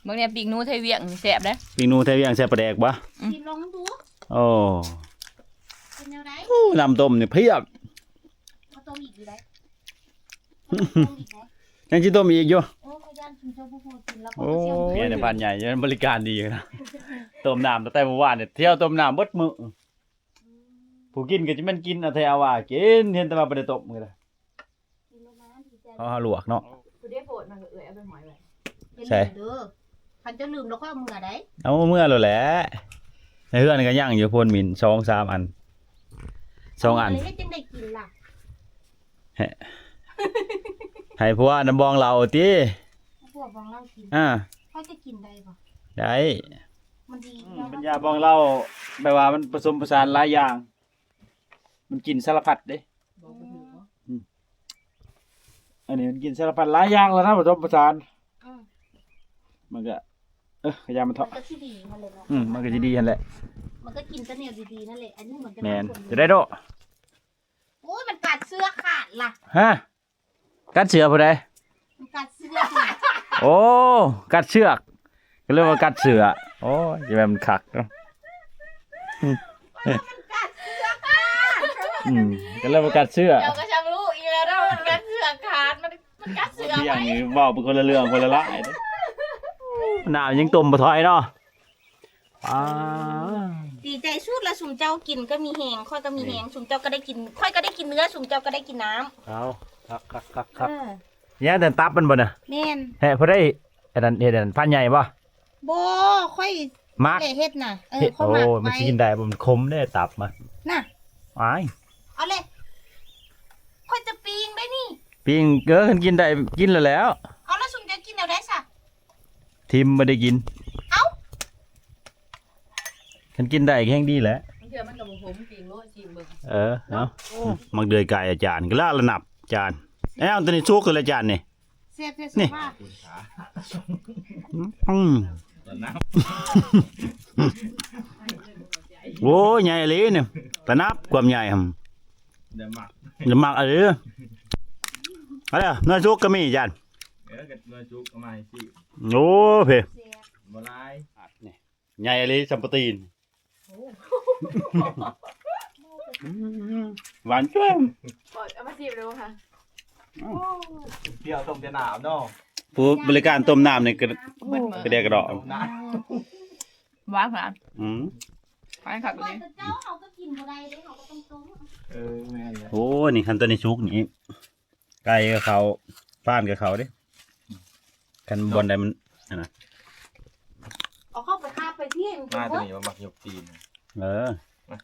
ເບິ່ງແດ່ ປີ້ງໜູໄທວຽງນີ້ແຊບເດ້ ປີ້ງໜູໄທວຽງໃສ່ປາແດກບໍ່? ອືມ ຊີມລອງດູ ໂອ້ ເປັນແນວໃດ? ໂອ້ ນ້ຳຕົ້ມນີ້ພຽບ ເອົາຕົ້ມອີກຢູ່ໃດ ຍັງຊິຕົ້ມອີກຢູ່ ໂອ້ ຂ້ອຍຢ້ານກິນເຈົ້າບໍ່ພໍກິນແລ້ວ ໂອ້ ເມຍໃນບ້ານໃຫຍ່ ບໍລິການດີຢູ່ນະ ຕົ້ມນ້ຳຕັ້ງແຕ່ມື້ວານນີ້ ທ່ຽວຕົ້ມນ້ຳເບິດມື້ ຜູ້ກິນກໍຈະແມ່ນກິນ ເອົາແທ້ເອົາວ່າກິນ ເຫັນແຕ່ວ່າບໍ່ໄດ້ຕົ້ມກໍໄດ້ ເຮົາ ເຮົາລວກເນາະ ຜູ້ເດໂພດມັນກໍເອື້ອຍເອົາໄປໝ້ອຍໄວ້ ໃສ່ ເດີ ຄັນເຈົ້າລືມແລ້ວຂ້ອຍເອົາເມືອໃດ ເອົາເມືອໂລດແຫຼະ ໃນເຮືອນກໍຍັງຢູ່ໂພນມິນ ສອງສາມອັນ ສອງອັນ ເຮັດຈັ່ງໃດກິນລະ ໃຫ້ ໃຫ້ຜົວນຳບອງເຫຼົ້າຕິ ໃຫ້ຜົວບອງເຫຼົ້າກິນ ອ່າ ຂ້ອຍຈະກິນໄດ້ບໍ່? ໄດ້ ມັນດີ ອືມ ເນາະ ເປັນຢາບອງເຫຼົ້າ ແບບວ່າມັນປະສົມປະສານຫຼາຍຢ່າງ ມັນກິນສາລະພັດເດ້. ບໍ່ ບໍ່ຖືກບໍ່? ອືມ ອັນນີ້ມັນກິນສາລະພັດຫຼາຍຢ່າງແລ້ວນະ ປະສົມປະສານ. ອືມ ມັນກະ ເອີ ກະຢ່າມັນເຖາະ. ມັນກະຊິດີຫັ້ນແຫຼະເນາະ. ອືມ ມັນກະຊິດີຫັ້ນແຫຼະ. ມັນກະກິນແຕ່ແນວດີໆນັ້ນແຫຼະ. ອັນນີ້ມັນກະ ແມ່ນ ເປັນ ຈະໄດ້ເດາະ. ໂອ້ຍ ມັນກັດເຊືອກຂາດລະ. ຮະ? ກັດເຊືອກຜູ້ໃດ? ມັນກັດເຊືອກ. ໂອ້ ກັດເຊືອກ ກໍເລີຍວ່າກັດເຊືອກ. ໂອ້ຍ ຈະແມ່ນມັນຄັກເນາະ. ມັນກັດເຊືອກຂາດ. ອືມ ກໍເລີຍວ່າກັດເຊືອກ. ເຈົ້າກໍຊ່າງຮູ້ອີກແລ້ວເນາະ ມັນກັດເຊືອກຂາດ. ມັນ ມັນກັດເຊືອກ. ບາງຢ່າງນີ້ເວົ້າໄປຄົນລະເລື່ອງຄົນລະລາຍເດ້. ນ້ຳຍັງຕົ້ມບໍ່ຖອຍເນາະ. ອ້າ ດີໃຈສຸດລະ ຊຸມເຈົ້າກິນກໍມີແຮງ ຂ້ອຍກໍມີແຮງ. ນີ້ ຊຸມເຈົ້າກໍໄດ້ກິນ ຂ້ອຍກໍໄດ້ກິນເນື້ອ ຊຸມເຈົ້າກໍໄດ້ກິນນ້ຳ. ເອົາ ຄັກໆໆໆ. ເອີ ແຍກແຕ່ຕັບມັນບໍ່ນະ? ແມ່ນ. ແຮະ ຜູ້ໃດອັນນັ້ນເຮັດອັນນັ້ນ ພັນໃຫຍ່ບໍ່? ບໍ່ ຂ້ອຍມັກແຫຼະເຮັດນະ. ເອີ ເຮັດ ຂ້ອຍມັກ. ໂອ້ຍ ມັນຊິກິນໄດ້ບໍ່? ມັນຂົມເດ້ຕັບມັນນະ. ອ້າຍ ເອົາເລີຍ ຂ້ອຍຈະປີ້ງໄດ້ນີ້. ປີ້ງ ເອີ ຄັນກິນໄດ້ກິນແລ້ວແຫຼະ. ເອົາ ລະຊຸມເຈົ້າກິນແນວໃດຊະ? ຖິ້ມ ບໍ່ໄດ້ກິນ. ເອົ້າ ຄັນກິນໄດ້ກໍແຮງດີແຫຼະ. ບາງເທື່ອມັນກໍບໍ່ຂົມ ກິນໂລດ ຊີມເບິ່ງ. ເອີ ເນາະ ເອົາ. ໂອ້ ໝາກເດືອຍໄກ່ອາຈານ ກະລະລະນັບຈານ. ເອົ້າ ຕົວນີ້ສຸກແລ້ວຈານນີ້. ແຊບແທ້ ນີ້ ອືມ ໂອ້ຍ ໃຫຍ່ອີ່ຫຼີນີ້ ຕະໜັບຄວາມໃຫຍ່ຫັ້ນ. ດຽວໝັກ ດຽວໝັກອີ່ຫຼີ. ເອົາເດີ ໜ່ວຍສຸກກໍມີຈານ. ເອີ ກໍໜ່ວຍສຸກເອົາມາໃຫ້ຊິ. ໂອ້ ເພ ບໍ່ຫຼາຍ. ນີ້ ໃຫຍ່ອີ່ຫຼີ ສ່ຳປາຕີນ. ໂອ້ ອືມ ຫວານຈ້ວຍ. ເອົາມາຊີມເລີຍບໍ່ຄະ? ອືມ ປຽວຕົ້ມແຕ່ນ້ຳເນາະ. ຜູ້ບໍລິການຕົ້ມນ້ຳນີ້ກໍ ເບິດມື້ ກະແດກກະດໍ້. ຫວານຂະໜາດ. ອືມ ຫວານຄັກອີ່ຫຼີ. ເຈົ້າເຮົາກໍກິນບໍ່ໄດ້ເດ້ ເຮົາກໍຕ້ອງຕົ້ມ. ເອີ ແມ່ນແຫຼະ. ໂອ້ ນີ້ຄັນຕົວນີ້ສຸກນີ້ ໄກ່ກໍເຂົ້າ ຟານກໍເຂົ້າເດ້ ຄັນບ່ອນໃດມັນ ອັນນັ້ນ. ເອົາເຂົ້າໄປຄາບໄປພີ້ ມາຕົວນີ້ມັນມັກຍົກຕີນ. ເອີ ມາ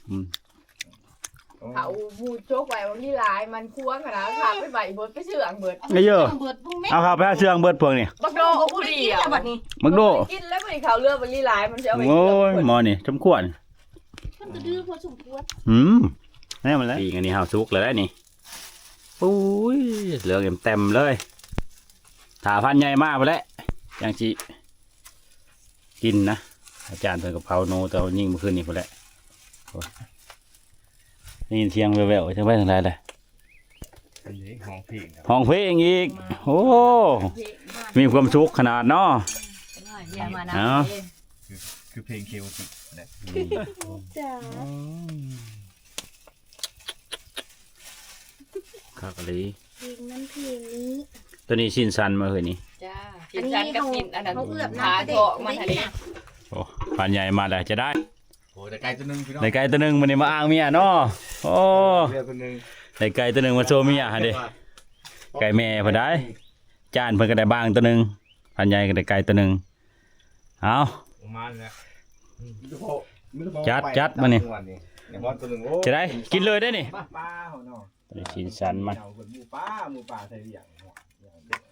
ອືມ ເຂົາໝູ່ຈົກໄວ້ວ່າມີຫຼາຍ ມັນຄວງຫັ້ນນະ ຄາບໄປໄວ້ເບິດ ໄປເຊື່ອງເບິດ. ເອີ ເອົາເຂົ້າໄປຫາເຊື່ອງເບິດພວກນີ້. ບັກໂດຜູ້ດຽວບັດນີ້ ບັກໂດກິນແລ້ວ ບັດນີ້ເຂົ້າເຫຼືອບັດນີ້ຫຼາຍ ມັນຊິເອົາໄປ. ໂອ້ຍ ໝໍນີ້ສົມຄວນ ມັນກະດື້ພໍສົມຄວນ. ອືມ ແນວມັນແຫຼະ. ປີ້ງອັນນີ້ເຮົາສຸກແລ້ວໄດ໋ນີ້. ໂອ້ຍ ເຫຼືອງເຕັມເລີຍ. ຖ້າພັນໃຫຍ່ມາພຸ້ນແຫຼະ ຈັ່ງຊິກິນນະ. ອາຈານເພິ່ນກໍເຜົາໜູ ແຕ່ວ່າຍິງມື້ຄືນນີ້ພຸ້ນແຫຼະ. ໂອ້ຍ ໄດ້ຍິນສຽງແວ່ວໆ ຈາກໄປທາງໃດລະ? ອັນນີ້ຮ້ອງເພງ ຮ້ອງເພງອີກ. ໂອ້ ມີຄວາມສຸກຂະໜາດເນາະ. ເອົາ ຄື ຄືເພງເຄໂອຕິກແຫຼະ. ອືມ ຄັກອີ່ຫຼີ ເພງນັ້ນເພງນີ້. ຕົວນີ້ຊີ້ນສັນບໍ່ເຮີ້ຍນີ້? ຈ້າ ຊີ້ນສັນກັບຊີ້ນອັນນັ້ນ ເຮົາເອືອບນ້ຳປາແດກ ຂາທອກມັນຫັ້ນເດ້. ໂອ້ ພັນໃຫຍ່ມາແລ້ວ ຈະໄດ້. ໂອ້ ໄດ້ໄກ່ຕົວໜຶ່ງພີ່ນ້ອງ ໄດ້ໄກ່ຕົວໜຶ່ງ ມື້ນີ້ມາອ້າງເມຍເນາະ. ໂອ້ ໄດ້ໄກ່ຕົວໜຶ່ງມາໂຊເມຍຫັ້ນເດ້. ໄກ່ແມ່ເພິ່ນໄດ໋ ຈານເພິ່ນກໍໄດ້ບາງຕົວໜຶ່ງ ພັນໃຫຍ່ກໍໄດ້ໄກ່ຕົວໜຶ່ງ. ເອົາ ປະມານນັ້ນແຫຼະ. ຈັດ ຈັດມານີ້ ຈະໄດ້ກິນເລີຍໄດ໋ນີ້. ປາເຮົາເນາະ ນີ້ຊີ້ນສັນມັນ.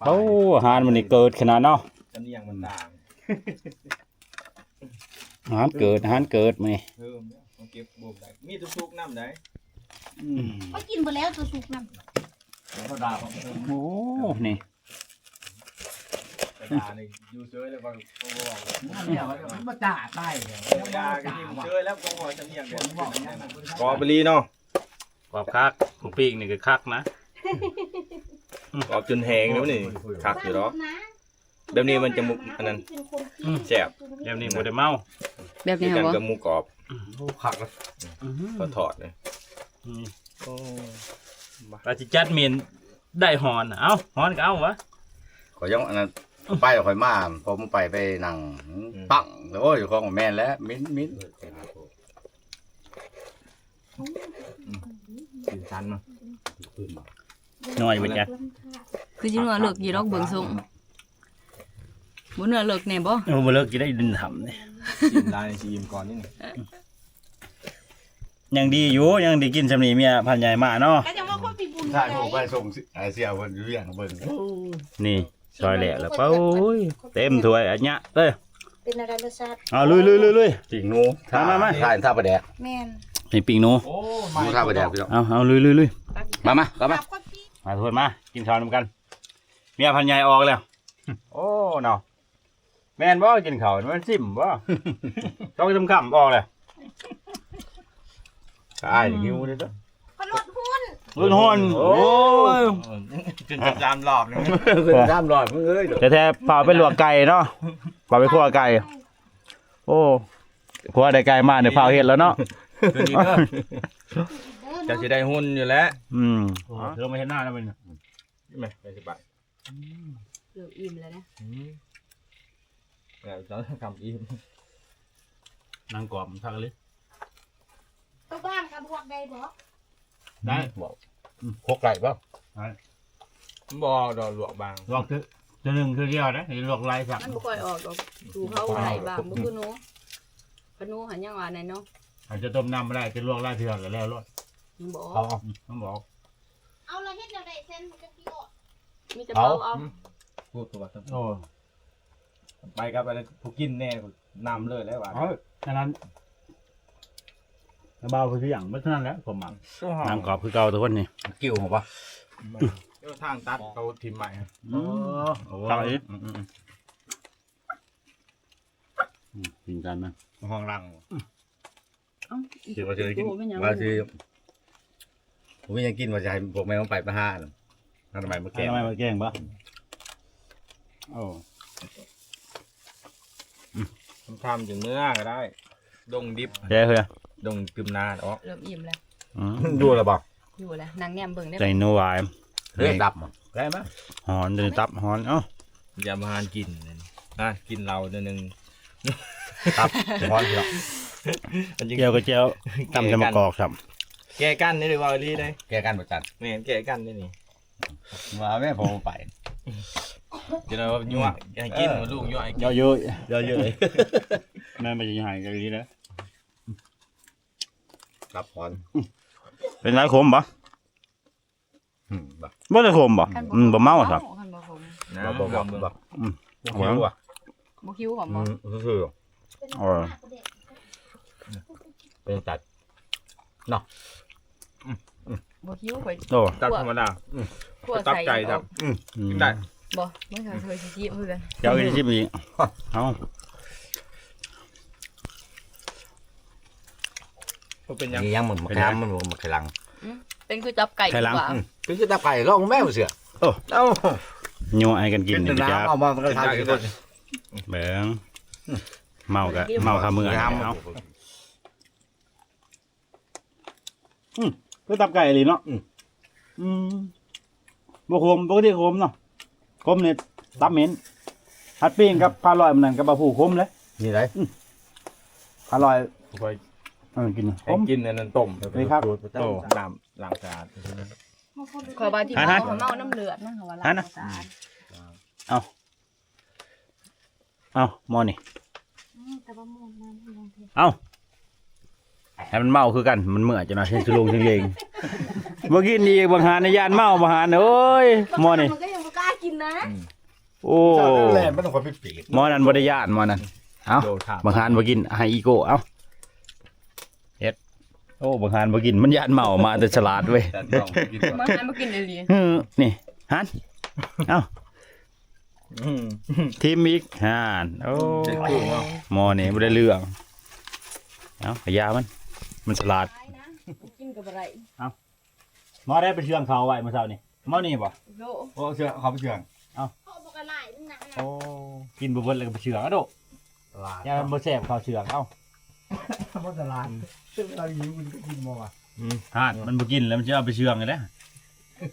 ໂອ້ ອາຫານມື້ນີ້ເກີດຂະໜາດເນາະ. ສຳນຽງມັນຕ່າງ ອາຫານເກີດ ອາຫານເກີດມື້ນີ້. ເອີ ເຮົາເກັບບໍ່ໄດ້ ມີແຕ່ສຸກນຳໄດ໋. ອືມ ຂ້ອຍກິນເບິດແລ້ວ ຕົວສຸກນຳ. ໂອ້ ນີ້ ກອບອີ່ຫຼີເນາະ. ກອບຄັກ ໝາກປີ້ງນີ້ກໍຄັກນະ. ກອບຈົນແຫ້ງແລ້ວນີ້ ຄັກຢູ່ດອກ. ແບບນີ້ມັນຈະໝູກອັນນັ້ນ ອືມ ແຊບ. ແບບນີ້ບໍ່ໄດ້ເມົາ ແບບນີ້ບໍ່ ຄືກັນກັບໝູກອບ. ອືມ ໂອ້ ຄັກນະ. ອືມ ທອດເລີຍ. ອືມ ໂອ້ ວ່າຊິຈັດເມນໄດ້ຫອນ. ເອົ້າ ຫອນກໍເອົາວະ. ຂ້ອຍຍັງອັນນັ້ນ ໄປຂ້ອຍມາ ພໍມາໄປ ໄປນັ່ງ ອືມ ປັງ. ໂອ້ຍ ເຈົ້າຂອງແມ່ນແລ້ວ ເໝັນ ເໝັນ. ອືມ ຊີ້ນສັນເນາະ ນ້ອຍໄປຈັກ ຄືຊິເໜືອເລິກຢູ່ດອກ ເບິ່ງຊົງ. ບໍ່ເໜືອເລິກແນ່ບໍ່? ເອີ ບໍ່ເລິກ ຊິໄດ້ດິນທຳນີ້. ຊີມຫຼາຍ ຊີມກ່ອນນີ້. ຍັງດີຢູ່ ຍັງໄດ້ກິນຊ່ຳນີ້ ເມຍພັນໃຫຍ່ມາເນາະ. ກໍຍັງວ່າຄົນມີບຸນ ຖ້າໂທໄປສົ່ງ ເອົາເສຍເພິ່ນຢູ່ວຽງເບິ່ງ. ໂອ້ຍ ນີ້ ຊອຍແຫຼະແລ້ວ ໂອ້ຍ ເຕັມຖ້ວຍອັນຍະເອີຍ. ເປັນອະໄລລົດຊາດ? ເອົາ ລຸຍໆໆໆ. ປີ້ງໜູ ມາໆໆ ຖ່າຍທາປາແດກ. ແມ່ນ ໃຫ້ປີ້ງໜູ ໂອ້ ມາ ໜູຖ້າບໍ່ແດກພີ່ນ້ອງ ເອົາ ເອົາ ລຸຍໆໆ ມາ ມາ ເຂົ້າມາ ມາທຸກຄົນມາ ກິນເຂົ້ານຳກັນ ເມຍພັນໃຫຍ່ອອກແລ້ວ ໂອ້ເນາະ ແມ່ນບໍ່ ກິນເຂົ້າມັນຊິມບໍ່ ສອງສາມຄຳອອກແລ້ວ ອ້າຍຫິວເດ້ ເຂົາລົດຫຸ້ນ ລົດຫຸ້ນ ໂອ້ຍ ຂຶ້ນສາມລອບນີ້ ຂຶ້ນສາມລອບ ມຶງເອີຍ ແທ້ໆ ພາໄປລວກໄກ່ເນາະ ພາໄປຂົ້ວໄກ່ ໂອ້ ຄົວໄດ້ໄກ່ມານີ້ພາວເຮັດແລ້ວເນາະ ຄືນີ້ເດີ ເຈົ້າຊິໄດ້ຫຸ້ນຢູ່ແຫຼະ ອືມ ໂອ້ ເລີ່ມມາເຮັດນາແລ້ວມັນ ແມ່ນ ໄປສະບາຍ ອືມ ເລີ່ມອີ່ມແລ້ວນະ ອືມ ແລ້ວສອງສາມຄຳອີ່ມ ນັ່ງກອມຄັກອີ່ຫຼີ ໂຕບາງກະລວກໄດ້ບໍ່? ໄດ້ ອືມ ຄົກໄດ້ບໍ່? ໄດ້ ບໍ່ດອກ ລວກບາງ ລວກເທື່ອ ເທື່ອໜຶ່ງເທື່ອດຽວເດ້ ລວກຫຼາຍຊ້ຳ ມັນບໍ່ຄ່ອຍອອກດອກ ສູ່ເຮົາໄດ້ບາງ ບໍ່ຄືໜູ ຄັນໜູຫັ້ນຍັງວ່າແນ່ເນາະ ອາດຈະຕົ້ມນ້ຳບໍ່ໄດ້ ຈະລວກຫຼາຍເທື່ອກະແລ້ວໂລດ ມັນບໍ່ອອກ ມັນບໍ່ອອກ ເອົາລະເຮັດແນວໃດແຊນມັນຈັ່ງຊິອອກ ມີແຕ່ເປົ່າເອົາ ອືມ ໂອ້ ໄປກັບອັນຜູ້ກິນແນ່ ນຳເລີຍແຫຼະວ່າ ເອີ ອັນນັ້ນ ລະບ່າວຄືຫຍັງ ເບິດເທົ່ານັ້ນແຫຼະ ຄວາມໝັກ ນາງກອບຄືເກົ່າທຸກຄົນນີ້ ກິ່ວບໍ່ ເອີ ທາງຕັດເຂົາຖິ້ມໄມ້ ອືມ ເອີ ເອົາອີກ ອືມ ອືມ ອືມ ກິນກັນນະ ຫ້ອງຫຼັງ ເອົ້າ ຄິດວ່າຊິ ວ່າຊິ ບໍ່ມີຫຍັງກິນ ວ່າຊິໃຫ້ພວກແມ່ນ້ອງໄປ ໄປຫາອັນນັ້ນ ຫາໜໍ່ໄມ້ມາແກງ ຫາໜໍ່ໄມ້ມາແກງບໍ່? ໂອ້ ຄ່ຳໆ ຈຶ່ງເມືອກະໄດ້ ດົງດິບ ແກ່ເຮີຍ ດົງຕື່ມນາອອກ ເລີ່ມອີ່ມແລ້ວ ອືມ ຢູ່ແລ້ວບໍ່? ຢູ່ແລ້ວ ນັ່ງແນມເບິ່ງເດ້ ໃສ່ໜູຫວາຍ ເຮັດດັບ ໄດ້ມະ ຮ້ອນ ຕົວນີ້ຕັບຮ້ອນ ເອົ້າ ຢາມາຫານກິນ ອ່າ ກິນເຫຼົ້າໜ້ອຍໜຶ່ງ ຕັບຮ້ອນພີ່ນ້ອງ ອັນນີ້ ແຈ່ວກະແຈ່ວ ຕຳໃສ່ໝາກກອກຊ້ຳ ແກ້ກັນນີ້ ເວົ້າອີ່ຫຼີເດ້ ແກ້ກັນບໍ່ຈັນ ແມ່ນ ແກ້ກັນນີ້ ວ່າແມ່ ພໍໄປ ຈະໄດ້ວ່າຍົວະ ໃຫ້ກິນ ເອີ ລູກຍົວະໃຫ້ກິນ ເຢີະໆ ເຢີະໆ ແມ່ນ ມັນຈະໃຫ້ກັນອີ່ຫຼີເດ້ ຕັບຮ້ອນ ເປັນໄງ ຂົມບໍ່? ອືມ ບໍ່ໄດ້ຂົມບໍ່? ຄັນບໍ່ ອືມ ບໍ່ເມົາ ຄັນບໍ່ຂົມ ບໍ່ ບໍ່ ບໍ່ ບໍ່ ອືມ ບໍ່ຄິວຫວາ ບໍ່ຄິວຫວາ ອືມ ຊື່ໆ ເອີ ເປັນຕັດເນາະ ອືມ ບໍ່ຄິວຂ້ອຍ ໂອ້ ຕັດທຳມະດາ ອືມ ຂົ້ວໃສ່ ຕັບໄກ່ ອືມ ກິນໄດ້ບໍ່? ບໍ່ ເຈົ້າຊິຊິບຄືກັນ ເຈົ້າຊິຊິບອີກ ເອົາ ບໍ່ເປັນຫຍັງ ນີ້ຍັງ ມັນ ມັນ ມັນ ມັນໄຂ່ຫຼັງ ອືມ ເປັນຄືຕັບໄກ່ ໄຂ່ຫຼັງ ດີກວ່າ ອືມ ເປັນຄືຕັບໄກ່ ລອງແມ່ເສືອ ໂອ້ ເອົ້າ ຍົວະໃຫ້ກັນກິນ ເປັນນ້ຳ ເອົາມາ ມັນກະທານ ເບິ່ງ ເມົາກະ ເມົາຄາເມືອ ເອົາ ອືມ ຄືຕັບໄກ່ອີ່ຫຼີເນາະ ອືມ ອືມ ບໍ່ຂົມ ປົກກະຕິຂົມເນາະ ຂົມນີ້ຕັບເໝັນ ຜັດປີ້ງກັບພາລອຍມັນນັ້ນ ກັບບ່າວຜູ້ຂົມເລີຍ ນີ້ໄດ໋ ອືມ ພາລອຍ ຂ້ອຍ ເອີ ກິນ ໃຫ້ກິນອັນນັ້ນຕົ້ມ ນີ້ຄັບ ໂອ້ ນ້ຳລ້າງສະອາດ ຂ້ອຍວ່າທີ່ເມົາ ເມົານ້ຳເລືອດ ມັນວ່າລ້າງສະອາດ ເອົາ ເອົາ ໝໍ້ນີ້ ອືມ ແຕ່ວ່າໝໍ້ມັນ ເອົາ ໃຫ້ມັນເມົາຄືກັນ ມັນເມື່ອຍຈັ່ງນະ ເຮັດສະຫຼົງສະເຫຼງ ບໍ່ກິນອີກ ບັກຫານນະ ຢ້ານເມົາ ບັກຫານ ໂອ້ຍ ໝໍ້ນີ້ ມັນກະຍັງບໍ່ກ້າກິນນະ ອືມ ໂອ້ ເຈົ້າແລ່ນມັນຕ້ອງຂ້ອຍໄປປີກ ໝໍ້ນັ້ນບໍ່ໄດ້ຢ້ານ ໝໍ້ນັ້ນ ເອົ້າ ບັກຫານບໍ່ກິນ ໃຫ້ອີໂກ້ ເອົ້າ ເຮັດ ໂອ້ ບັກຫານບໍ່ກິນ ມັນຢ້ານເມົາ ມາແຕ່ສະຫຼາດເວີຍ ບັກຫານບໍ່ກິນອີ່ຫຼີ ເອີ ນີ້ ຫັ້ນ ເອົ້າ ອືມ ຖິ້ມອີກ ຫັ້ນ ໂອ້ ເຈັບໂກງເນາະ ໝໍ້ນີ້ບໍ່ໄດ້ເລື່ອງ ເອົ້າ ກະຢ່າມັນ ມັນສະຫຼາດ ກິນກະບໍ່ໄດ້ ເອົ້າ ໝໍ້ໄດ້ໄປເຊື່ອງເຂົ້າໄວ້ມື້ເຊົ້ານີ້ ໝໍ້ນີ້ບໍ່? ໂດ ໂອ້ ເຊື່ອງ ເຂົ້າໄປເຊື່ອງ ເອົ້າ ເຂົ້າບໍ່ກະຫຼາຍນະ ໂອ້ ກິນບໍ່ເບິດແລ້ວກະໄປເຊື່ອງ ອະໂດ ສະຫຼາດ ຢ່າມັນບໍ່ແຊບ ເຂົ້າເຊື່ອງ ເອົ້າ ບໍ່ສະຫຼາດ ອືມ ເວລາຫິວມັນກະກິນບໍ່ວະ ອືມ ຫັ້ນ ມັນບໍ່ກິນແລ້ວ ມັນຊິເອົາໄປເຊື່ອງເລີຍ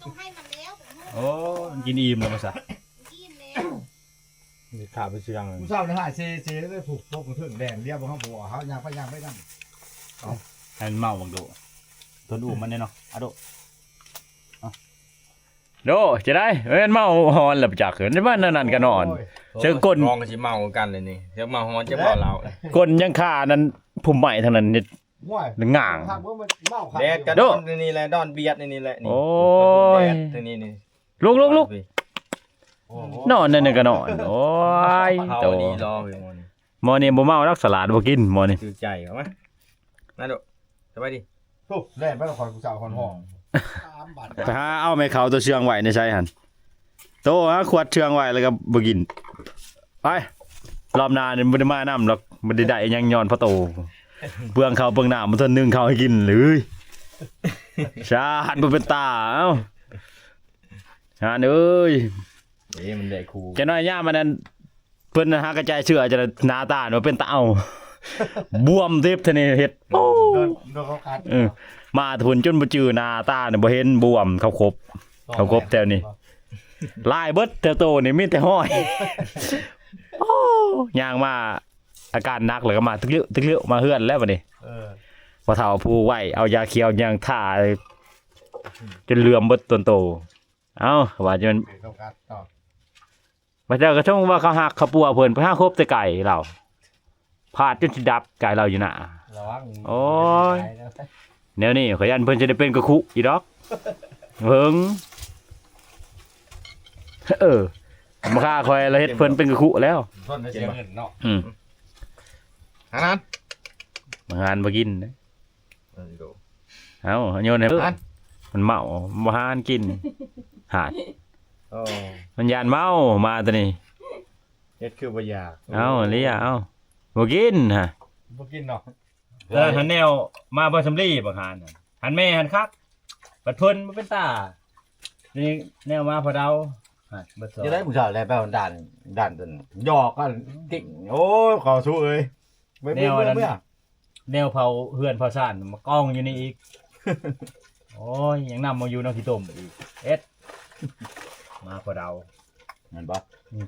ຕ້ອງໃຫ້ມັນແລ້ວ ໂອ້ ມັນກິນອີ່ມແລ້ວບໍ່ຊະ ກິນແລ້ວ ນີ້ຂ້າໄປເຊື່ອງ ມື້ເຊົ້ານີ້ຫາຍເຊໆ ເລີຍ ຜູ້ປົກກະເທິງແດງດຽວ ບໍ່ເຮົາບໍ່ເອົາ ເຮົາຍ່າງໄປຍ່າງໄປນຳ ເອົາ ໃຫ້ມັນເມົາບັກໂດ ທົນອຸ້ມມັນແດ່ເນາະ ອະໂດ ໂດ ຈະໄດ້ ແມ່ນເມົາຮອນແລ້ວຈັກ ເຫັນວ່ານັ້ນກະນອນ ໂອ້ຍ ເຊິ່ງກົ້ນ ນ້ອງກະຊິເມົາຄືກັນເລີຍນີ້ ຈັກເມົາຮອນຈັກເມົາເຫຼົ້າ ກົ້ນຍັງຄາອັນນັ້ນ ພຸ້ມໄມ້ທັງນັ້ນນີ້ ໂອ້ຍ ງ່າງ ຄັກເບິ່ງມັນເມົາຄັກ ແດດກະ ໂດ ນອນໃນນີ້ແຫຼະ ນອນບຽດໃນນີ້ແຫຼະນີ້ ໂອ້ຍ ແດດໃນນີ້ນີ້ ລຸກໆໆ ໂອ້ໂຫ ນອນໃນນີ້ກະນອນ ໂອ້ຍ ເຂົາ ໂຕ ດີລໍ ໝໍ້ນີ້ ໝໍ້ນີ້ບໍ່ເມົາດອກ ສະຫຼາດບໍ່ກິນ ໝໍ້ນີ້ ຖືກໃຈ ເອົາມາ ມາໂດ ມ ສະບາຍດີ. ໂອ້ ແລ່ນໄປນະຄອນຜູ້ສາວຄອນຫ້ອງ ສາມບາດ ໄປຫາເອົາແມ່ເຂົາໂຕເຊື່ອງໄວ້ໃນໃສຫັ້ນ ໂຕຫາຂວດເຊື່ອງໄວ້ແລ້ວກໍບໍ່ກິນ. ໄປ ລອບໜ້ານີ້ບໍ່ໄດ້ມານຳດອກ ບໍ່ໄດ້ໄດ້ຫຍັງຍ້ອນພະໂຕ ເປືອງເຂົ້າເປືອງນ້ຳ ບໍ່ທັນໜຶ້ງເຂົ້າໃຫ້ກິນເລີຍ ຊານບໍ່ເປັນຕາ. ເອົ້າ ຫານເອີຍ ເອີ ມັນໄດ້ຄູ່ ຈັກໜ້ອຍຍາມອັນນັ້ນ ເພິ່ນຫາກະຈາຍເຊື້ອ ຈະໜ້າຕາວ່າເປັນຕາເອົາ ບວມຕິບທະເນເຮັດ ໂອ້ ໂດນ ໂດນເຂົາກັດ ເອີ ມາແຕ່ພຸ້ນຈົນບໍ່ຈື່ໜ້າຕານີ້ ບໍ່ເຫັນບວມ ເຂົາຄົບ ເຂົາຄົບແຖວນີ້ ລາຍເບິດແຖວໂຕນີ້ມີແຕ່ຮອຍ ໂອ້ ຍ່າງມາອາການໜັກ ແລ້ວກໍມາຕຶກເລວຕຶກເລວ ມາເຮືອນແລ້ວບັດນີ້ ເອີ ພໍ່ເຖົ້າຜູ້ໄວເອົາຢາຂຽວຍ່າງທາ ຈົນເຫຼືອມເບິດຕົນໂຕ. ເອົ້າ ວ່າຈະແມ່ນ ເຂົາກັດຕໍ່ ພະເຈົ້າກະຊົງວ່າເຂົາຮັກເຂົາປົວເພິ່ນ ໄປຫາຄົບແຕ່ໄກລາວ ພາດຈົນຊິດັບໄກລາວຢູ່ໜ້າ ລະວັງ ໂອ້ຍ ແນວນີ້ຂ້ອຍຢ້ານເພິ່ນຊິໄດ້ເປັນກະຄຸອີກດອກ ເບິ່ງ ເອີ ມາຂ້າຂ້ອຍລະເຮັດເພິ່ນເປັນກະຄຸແລ້ວ ເພິ່ນໄດ້ເສຍເງິນເນາະ ອືມ ຫານ ມາຫານບໍ່ກິນເດ້. ເອີ ໂດ ເອົາ ໂຍນໃຫ້ ມັນເມົາ ບໍ່ຫານກິນ ຫານ ໂອ້ ມັນຢ້ານເມົາ ໝາໂຕນີ້ ເຮັດຄືບໍ່ຢາກ ເອົາ ເລີຍ ເອົາ ບໍ່ກິນຫະ ບໍ່ກິນເນາະ ເອີ ຫັ້ນແນວມາບໍ່ສຳລີບັກຫານ ຫັ້ນແມ່ຫັ້ນຄັກ ບັດເພິ່ນບໍ່ເປັນຕາ ນີ້ແນວມາພໍເດົາ ຫັ້ນ ເບິດສອງ ຈະໄດ້ຜູ້ສາວແລໄປດ່ານ ດ່ານຕົນ ຫຍອກກັນຕິ່ງ ໂອ້ຍ ຂໍສູ້ເອີຍ ໄປ ແນວອັນນັ້ນ ເມືອ ແນວເຜົາເຮືອນເຜົາຊານມາກອງຢູ່ນີ້ອີກ ໂອ້ຍ ຍັງນຳມາຢູ່ນຳຂີ້ຕົມອີກ ເອັດ ມາພໍເດົາ ແມ່ນບໍ່? ອືມ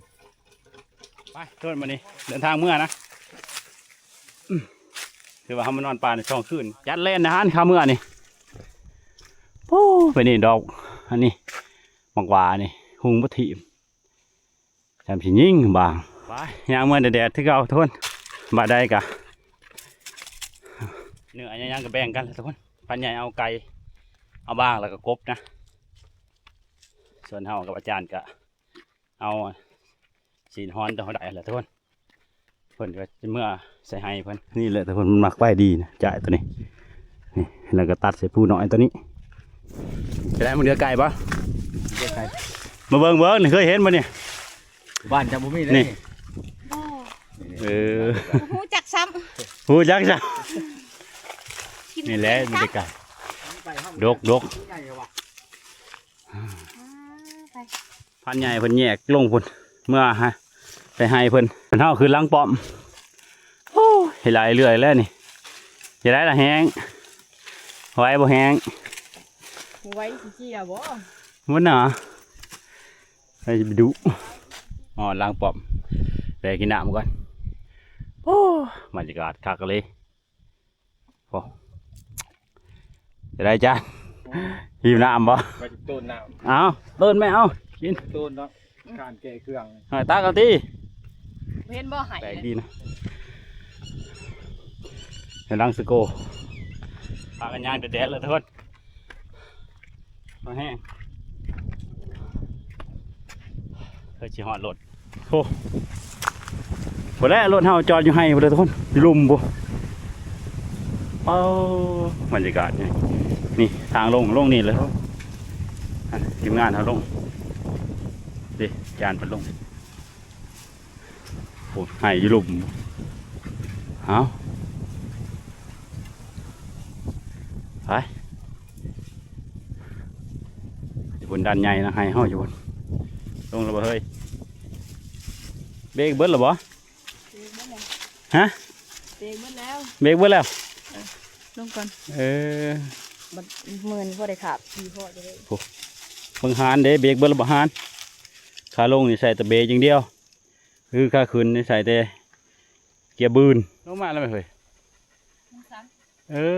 ໄປ ໂທດ ມື້ນີ້ເດີນທາງເມືອນະ ອືມ ຖືວ່າເຮົາມານອນປ່າໄດ້ສອງຄືນ ຈັດແລ່ນນະຫັ້ນຄາເມືອນີ້ ໂອ້ ໄປນີ້ດອກ ອັນນີ້ ໝາກຫວ້ານີ້ ຮຸ່ງບໍ່ຖີບ ຈຳຊິຍິງບາງ ໄປ ຍ່າງເມືອແດດໆ ຄືເກົ່າທຸກຄົນ ບາດໃດກະ ເນື້ອຫຍັງໆ ກະແບ່ງກັນແຫຼະທຸກຄົນ ພັນໃຫຍ່ເອົາໄກ່ ເອົາບາງ ແລ້ວກະກົບນະ ສ່ວນເຮົາກັບອາຈານກະ ເອົາຊີ້ນຮອນຕົວເຮົາໄດ້ແຫຼະທຸກຄົນ ເພິ່ນກະຊິເມືອໃສ່ໄຮ່ເພິ່ນ ນີ້ແຫຼະທຸກຄົນ ມັນມັກໄວ້ດີນະ ຈາຍໂຕນີ້ ນີ້ ແລ້ວກໍຕັດໃສ່ພູນ້ອຍໂຕນີ້ ຈະໄດ້ມັນເຫຼືອໄກ່ບໍ່? ເຫຼືອໄກ່ ມາເບິ່ງເບິ່ງ ນີ້ເຄີຍເຫັນບໍ່ນີ້? ບ້ານຈະບໍ່ມີເດ້ ນີ້ ບໍ່ ເອີ ຮູ້ຈັກຊ້ຳ ຮູ້ຈັກຊ້ຳ ກິນ ນີ້ແຫຼະ ກິນ ມີແຕ່ໄກ່ ດົກໆ ໃຫຍ່ວ່າ ອ່າ ໄປ ພັນໃຫຍ່ເພິ່ນແຍກລົງພຸ້ນ ເມືອໃຫ້ ໄປໃຫ້ເພິ່ນ ເຮົາຂຶ້ນຫຼັງປ້ອມ ໂອ້ຍ ຫຼາຍເລື່ອຍແລ້ວນີ້ ຈະໄດ້ລະແຫ້ງ ໄຫວບໍ່ແຫ້ງ ໄຫວຊິເຈຍບໍ່? ບໍ່ໜາ ໄປຊິໄປດຸ ຮອດຫຼັງປ້ອມ ແວະກິນນ້ຳກ່ອນ ໂອ້ ບັນຍາກາດຄັກອີ່ຫຼີ. ໂອ້ ຈະໄດ້ຈານ ຫິວນ້ຳບໍ່? ໄປໂຕນນ້ຳ ເອົາ ໂຕນແມ່ ເອົາ ກິນ ໂຕນເນາະ ການແກະເຄື່ອງ ໃຫ້ຕັກເອົາຕິ ເຫັນບໍ່ ໃຫ້ ແປກດີນະ ໃນຫຼັງສະໂກ ພາກັນຍ່າງແດດໆ ແລ້ວທຸກຄົນ ແຮງ ເພື່ອຊິຮອດລົດ ໂອ້ ພຸ້ນແຫຼະ ລົດເຮົາຈອດຢູ່ໄຮ່ພຸ້ນເດີທຸກຄົນ ຢູ່ລຸ່ມພຸ້ນ ເອົ້າ ບັນຍາກາດນີ້ ນີ້ທາງລົງ ລົງນີ້ເລີຍ ທີມງານເຮົາລົງ ເດ້ ຈານເພິ່ນລົງ ໂອ້ ໄຮ່ຢູ່ລຸ່ມ ເອົາ ໄປ ຢູ່ພຸ້ນ ດ່ານໃຫຍ່ນະ ໄຮ່ເຮົາຢູ່ພຸ້ນ ລົງແລ້ວບໍ່ເຮີ້ຍ? ເບຣກເບິດແລ້ວບໍ່? ເບຣກເບິດແລ້ວ ຮະ? ເບຣກເບິດແລ້ວ ເບຣກເບິດແລ້ວ ເອີ ລົງກ່ອນ ເອີ ບັດມື້ນີ້ພໍໄດ້ຂາບ ຂີ່ພໍໄດ້ ໂອ້ ເບິ່ງຫານເດ້ ເບຣກເບິດແລ້ວບໍ່ຫານ ຂາລົງນີ້ໃສ່ແຕ່ເບຣກຢ່າງດຽວ ຄືຂາຂຶ້ນນີ້ໃສ່ແຕ່ເກຍບືນ ລົງມາແລ້ວແມ່ເຮີ້ຍ ເອີ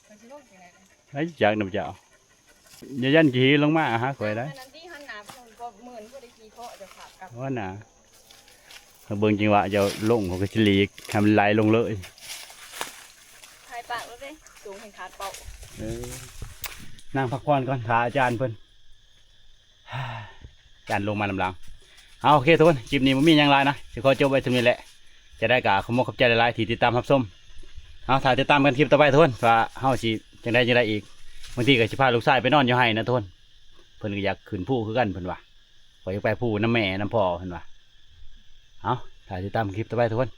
ໄປຊິລົງຈັ່ງໃດ ໄປຈັກນຳເຈົ້າ ຢ່າຢ້ານຂີ່ລົງມາຫາຂ້ອຍໄດ໋ ອັນນັ້ນຕິ ຫັນໜ້າເພິ່ນ ບໍ່ມື້ນີ້ບໍ່ໄດ້ຂີ່ເພາະຈະຂາບກັບ ວ່າໜ້າ ເບິ່ງຈັງຫວະເຈົ້າລົງ ຂ້ອຍກໍຊິຫຼີກໃຫ້ມັນໄຫຼລົງເລີຍ ຖ່າຍປາກໂລດເດ້ ສູງໃຫ້ຂາດເປົ້າ ເອີ ນັ່ງພັກຜ່ອນກ່ອນ ຖ້າອາຈານເພິ່ນ ຢ້ານລົງມານຳຫຼັງ ເອົາ ໂອເຄທຸກຄົນ ຄລິບນີ້ບໍ່ມີຫຍັງຫຼາຍນະ ຊິຂໍຈົບໄວ້ສ່ຳນີ້ແຫຼະ ຈະໄດ້ກໍຂໍຂອບໃຈຫຼາຍໆ ທີ່ຕິດຕາມຮັບຊົມ ເອົາ ຖ້າຕິດຕາມກັນຄລິບຕໍ່ໄປທຸກຄົນ ວ່າເຮົາຊິຈັ່ງໃດຈັ່ງໃດອີກ. ບາງທີກໍຊິພາລູກຊາຍໄປນອນຢູ່ໄຮ່ນະທຸກຄົນ. ເພິ່ນກໍຢາກຂຶ້ນພູຄືກັນເພິ່ນວ່າ. ຂ້ອຍຢາກໄປພູນຳແມ່ນຳພໍ່ເພິ່ນວ່າ. ເອົາ ຖ້າຕິດຕາມຄລິບຕໍ່ໄປທຸກຄົນ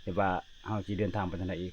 ເຫັນວ່າເຮົາຊິເດີນທາງໄປທາງໃດອີກ.